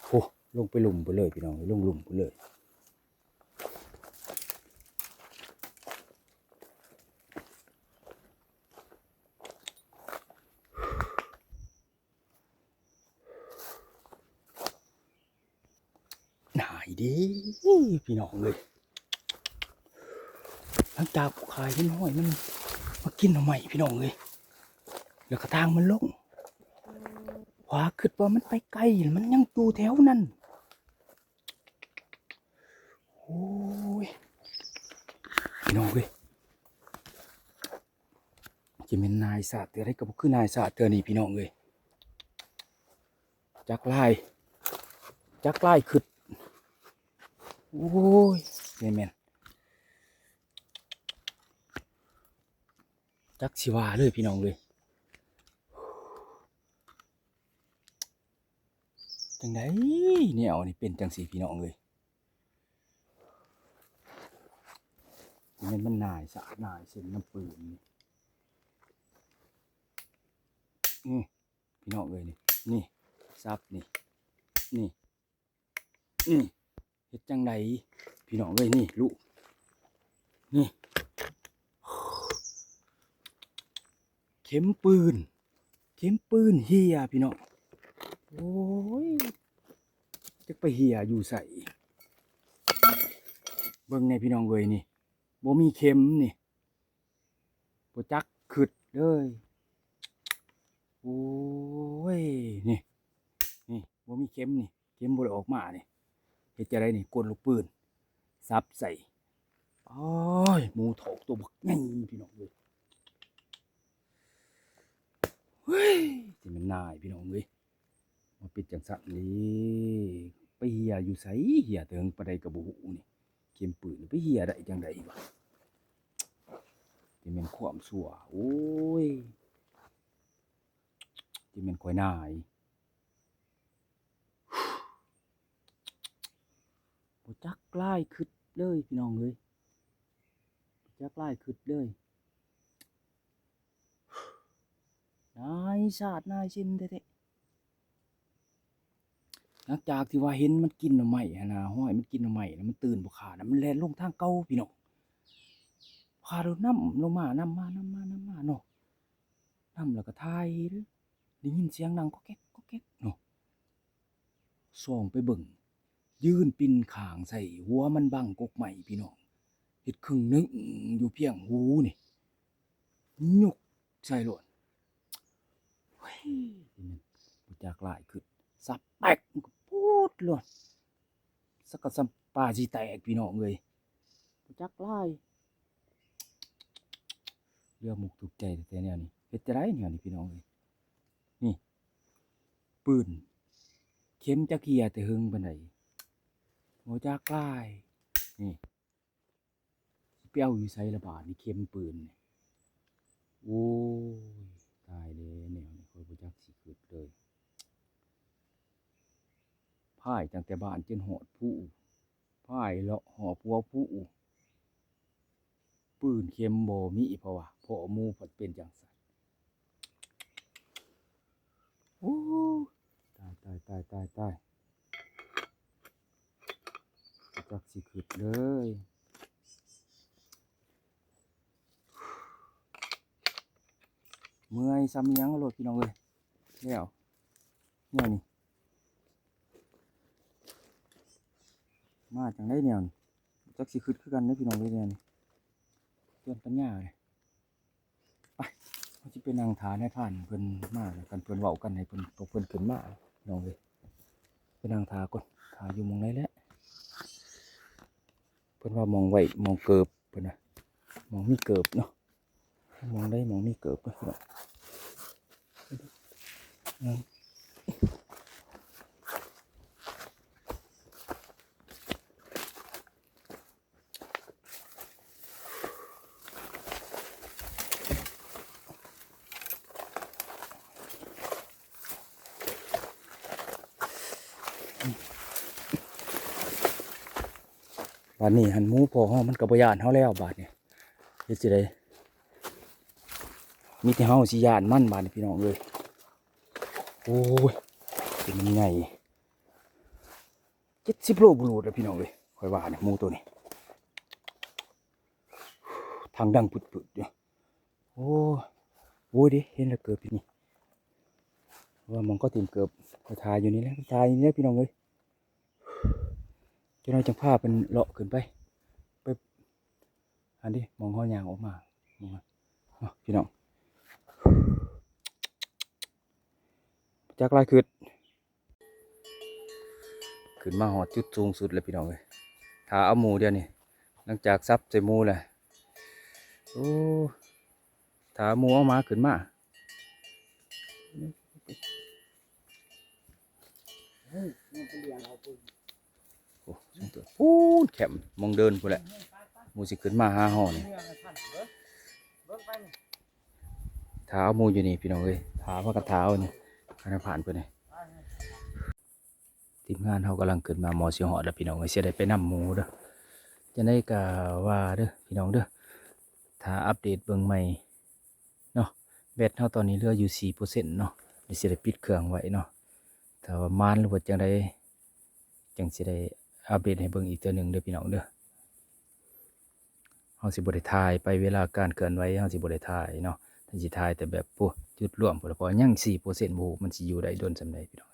ໂອ້ ລົງໄປລຸ່ມພຸ້ນເລີຍ ພີ່ນ້ອງເອີຍ ລົງລຸ່ມພຸ້ນເລີຍ. ໜ້າອີ່ດີ ພີ່ນ້ອງເອີຍ ຫຼັງຈາກຜູ້ຂ້າເຫັນຫ້ອຍມັນມາກິນໜໍ່ໄມ້ ພີ່ນ້ອງເອີຍ ແລ້ວກະທາງມັນລົງ ຂ້າຄິດວ່າມັນໄປໄກ ມັນຍັງຢູ່ແຖວນັ້ນ. ໂອ້ຍ ພີ່ນ້ອງເອີຍ ຈະແມ່ນນາຍຊາດເທື່ອໃດກະບໍ່ຄືນາຍຊາດເທື່ອນີ້ ພີ່ນ້ອງເອີຍ. ຈັກຫຼາຍ ຈັກຫຼາຍຄຶດ ໂອ້ຍ ແມ່ນ ຈັກຊິວ່າເລີຍ ພີ່ນ້ອງເອີຍ. ຈັ່ງໃດແນວນີ້ເປັນຈັ່ງຊີ້ ພີ່ນ້ອງເອີຍ. ແມ່ນມັນນາຍສາດນາຍເຊັ່ນນຳປືນນີ້ ອື ພີ່ນ້ອງເອີຍ ນີ້ ນີ້ສັບນີ້ ນີ້ ນີ້ ເຮັດຈັ່ງໃດ ພີ່ນ້ອງເອີຍ ນີ້ລູກ ນີ້ ເຂັມປືນ ເຂັມປືນເຫ່ຍ ພີ່ນ້ອງ ໂອ້ຍ ຈັກໄປເຫ່ຍຢູ່ໃສ ເບິ່ງແດ່ ພີ່ນ້ອງເອີຍ ນີ້ ບໍ່ມີເຂັມນີ້ ບໍ່ຈັກຄຶດເລີຍ ໂອ້ຍ ນີ້ ນີ້ ບໍ່ມີເຂັມນີ້ ເຂັມບໍ່ໄດ້ອອກມານີ້ ເຮັດຈັ່ງໃດນີ້ ກົນລູກປືນ ສັບໃສ່ ໂອ້ຍ ໝູຖອກໂຕບັກໃຫຍ່ ພີ່ນ້ອງເອີຍ ເຮີ້ຍ ຊິແມ່ນນາຍ ພີ່ນ້ອງເອີຍ. ມາເປັນຈັ່ງຊັ້ນນີ້ ໄປເຫ່ຍຢູ່ໃສ ເຫ່ຍແຕ່ເຖິງປານໃດກະບໍ່ຮູ້ນີ້ ເຂັມປືນໄປເຫ່ຍໄດ້ຈັ່ງໃດວະ ຈະແມ່ນຄວາມຊົ່ວ ໂອ້ຍ ຈະແມ່ນຂ້ອຍນາຍ ບໍ່ຈັກຫຼາຍຄຶດເລີຍ ພີ່ນ້ອງເອີຍ ບໍ່ຈັກຫຼາຍຄຶດເລີຍ. ນາຍຊາດນາຍເຊັ່ນແທ້ໆ ຫຼັງຈາກທີ່ວ່າເຫັນມັນກິນໜໍ່ໄມ້ຫັ້ນນະ ຫ້ອຍມັນກິນໜໍ່ໄມ້ແລ້ວມັນຕື່ນບໍ່ຄານະ ມັນແລ່ນລົງທາງເກົ່າ ພີ່ນ້ອງ ພາໂດດນຳລົງມາ ນຳມາ ນຳມາ ນຳມາເນາະ ນຳແລ້ວກະຖ່າຍ ໄດ້ຍິນສຽງດັງກອກແກກ ກອກແກກເນາະ. ສ່ອງໄປເບິ່ງ ຢືນປິ່ນຂ້າງໃສ່ ຫົວມັນບັງກົກໄມ້ ພີ່ນ້ອງ ເຮັດຄຶ່ງໜຶ່ງຢູ່ພຽງຫູນີ້ ຍຸກໃສ່ໂລດ ເຮີ້ຍ ບໍ່ຈັກຫຼາຍຄຶດ ສັບແປັກ ມັນກະໂປດໂລດ ສັກກະສຳປາຊິແຕກ ພີ່ນ້ອງເອີຍ ບໍ່ຈັກຫຼາຍ ເຫຼືອມຸກທຸກໃຈແທ້ໆ ແນວນີ້ ເຮັດຈັ່ງໃດແນວນີ້ ພີ່ນ້ອງເອີຍ ນີ້ ປືນ ເຂັມຈັກເຫ່ຍແຕ່ເຫິງປານໃດ ບໍ່ຈັກຫຼາຍ ນີ້ ຊິໄປເອົາຢູ່ໃສລະບາດນີ້ ເຂັມປືນນີ້ ໂອ້ຍ ຕາຍແລ້ວ ແນວນີ້ຂ້ອຍບໍ່ຈັກຊິຄຶດເລີຍ ພາຍຕັ້ງແຕ່ບ້ານຈົນຮອດພູ ພາຍເລາະຮອບຫົວພູ ປືນເຂັມບໍ່ມີ ເພາະວ່າພໍ່ໝູພັດເປັນຈັ່ງຊັ້ນ ໂອ້ ຕາຍ ຕາຍ ຕາຍ ຕາຍ ຕາຍ ຈັກຊິຄຶດເລີຍ. ເມື່ອຍສ່ຳອີ່ຫຍັງໂລດພີ່ນ້ອງເອີຍ. ແລ້ວແນວນີ້ ມາຈັ່ງໃດແນວນີ້ ຈັກຊິຄຶດຄືກັນເດ້ພີ່ນ້ອງເອີຍ ແນວນີ້ ເຕືອນປັນຍາເດ້. ໄປ ເຮົາຊິໄປນັ່ງຖ້ານາຍພານເພິ່ນມາ ຄັນເພິ່ນເວົ້າກັນໃຫ້ເພິ່ນ ພວກເພິ່ນຂຶ້ນມາພີ່ນ້ອງເອີຍ. ໄປນັ່ງຖ້າກ່ອນ ຖ້າຢູ່ໝ່ອງໃດແຫຼະ. ເພິ່ນວ່າໝ່ອງໄວ້ ໝ່ອງເກີບ ເພິ່ນວ່າ ໝ່ອງມີເກີບເນາະ ໝ່ອງໃດໝ່ອງມີເກີບເນາະພີ່ນ້ອງ. ບາດນີ້ຫັ້ນ ໝູພໍ່ເຮົາມັນກໍບໍ່ຢ້ານເຮົາແລ້ວ ບາດນີ້ເຮັດຈັ່ງໃດ? ມີແຕ່ເຮົາຊິຢ້ານມັນບາດນີ້ພີ່ນ້ອງເອີຍ. ໂອ້ຍ ຕົວມັນໃຫຍ່ ເຈັດສິບໂລບໍ່ຫຼູດແລ້ວພີ່ນ້ອງເອີຍ ຂ້ອຍວ່ານີ້ ໝູໂຕນີ້ ທາງດັງປຶດໆຢູ່. ໂອ້ ໂອ້ຍເດ້ ເຫັນແລ້ວເກີບຢູ່ນີ້ ວ່າໝ່ອງເຂົາຖິ້ມເກີບ ໄປຖ້າຢູ່ນີ້ແຫຼະ ໄປຖ້າຢູ່ນີ້ແຫຼະພີ່ນ້ອງເອີຍ. ຈັກໜ້ອຍຈັ່ງພາເພິ່ນເລາະຂຶ້ນໄປ ໄປ ອັນນີ້ ໝ່ອງເຮົາຍ່າງອອກມາ ໝ່ອງນັ້ນເນາະພີ່ນ້ອງ. ຈັກຫຼາຍຄຶດ ຂຶ້ນມາຮອດຈຸດສູງສຸດແລ້ວພີ່ນ້ອງເອີຍ. ຖ້າເອົາໝູ່ດຽວນີ້ ຫຼັງຈາກສັບໃສ່ໝູ່ແລ້ວ ໂອ້ ຖ້າເອົາໝູ່ເອົາໝາຂຶ້ນມາ ໂອ້ ພຸ້ນແຄມມອງເດີນພຸ້ນແຫຼະ ໝູ່ຊິຂຶ້ນມາຫາເຮົານີ້. ຖ້າເອົາໝູ່ຢູ່ນີ້ພີ່ນ້ອງເອີຍ ຖ້າພາກັນຖ້າເອົານີ້ ຄະນະຜ່ານເພິ່ນນີ້. ທີມງານເຮົາກຳລັງຂຶ້ນມາ ໝໍຊິຮອດແລ້ວພີ່ນ້ອງເອີຍ ຊິໄດ້ໄປນຳໝູເດີ. ຈັ່ງໃດກໍວ່າເດີພີ່ນ້ອງເດີ ຖ້າອັບເດດເບິ່ງໃໝ່ເນາະ. ແບັດເຮົາຕອນນີ້ເຫຼືອຢູ່ສີ່ເປີເຊັນເນາະ ດຽວຊິໄດ້ປິດເຄື່ອງໄວ້ເນາະ. ຖ້າວ່າມານ ຫຼືວ່າຈັ່ງໃດ ຈັ່ງຊິໄດ້ອັບເດດໃຫ້ເບິ່ງອີກເທື່ອໜຶ່ງເດີພີ່ນ້ອງເດີ. ເຮົາຊິບໍ່ໄດ້ຖ່າຍໄປ ເວລາການເຄື່ອນໄຫວເຮົາຊິບໍ່ໄດ້ຖ່າຍເນາະ ເຮົາຊິຖ່າຍແຕ່ແບບ ໂອ້ ຈຸດລວມພຸ້ນລະ ເພາະຍັງສີ່ເປີເຊັນ ບໍ່ຮູ້ມັນຊິຢູ່ໄດ້ດົນສ່ຳໃດພີ່ນ້ອງ.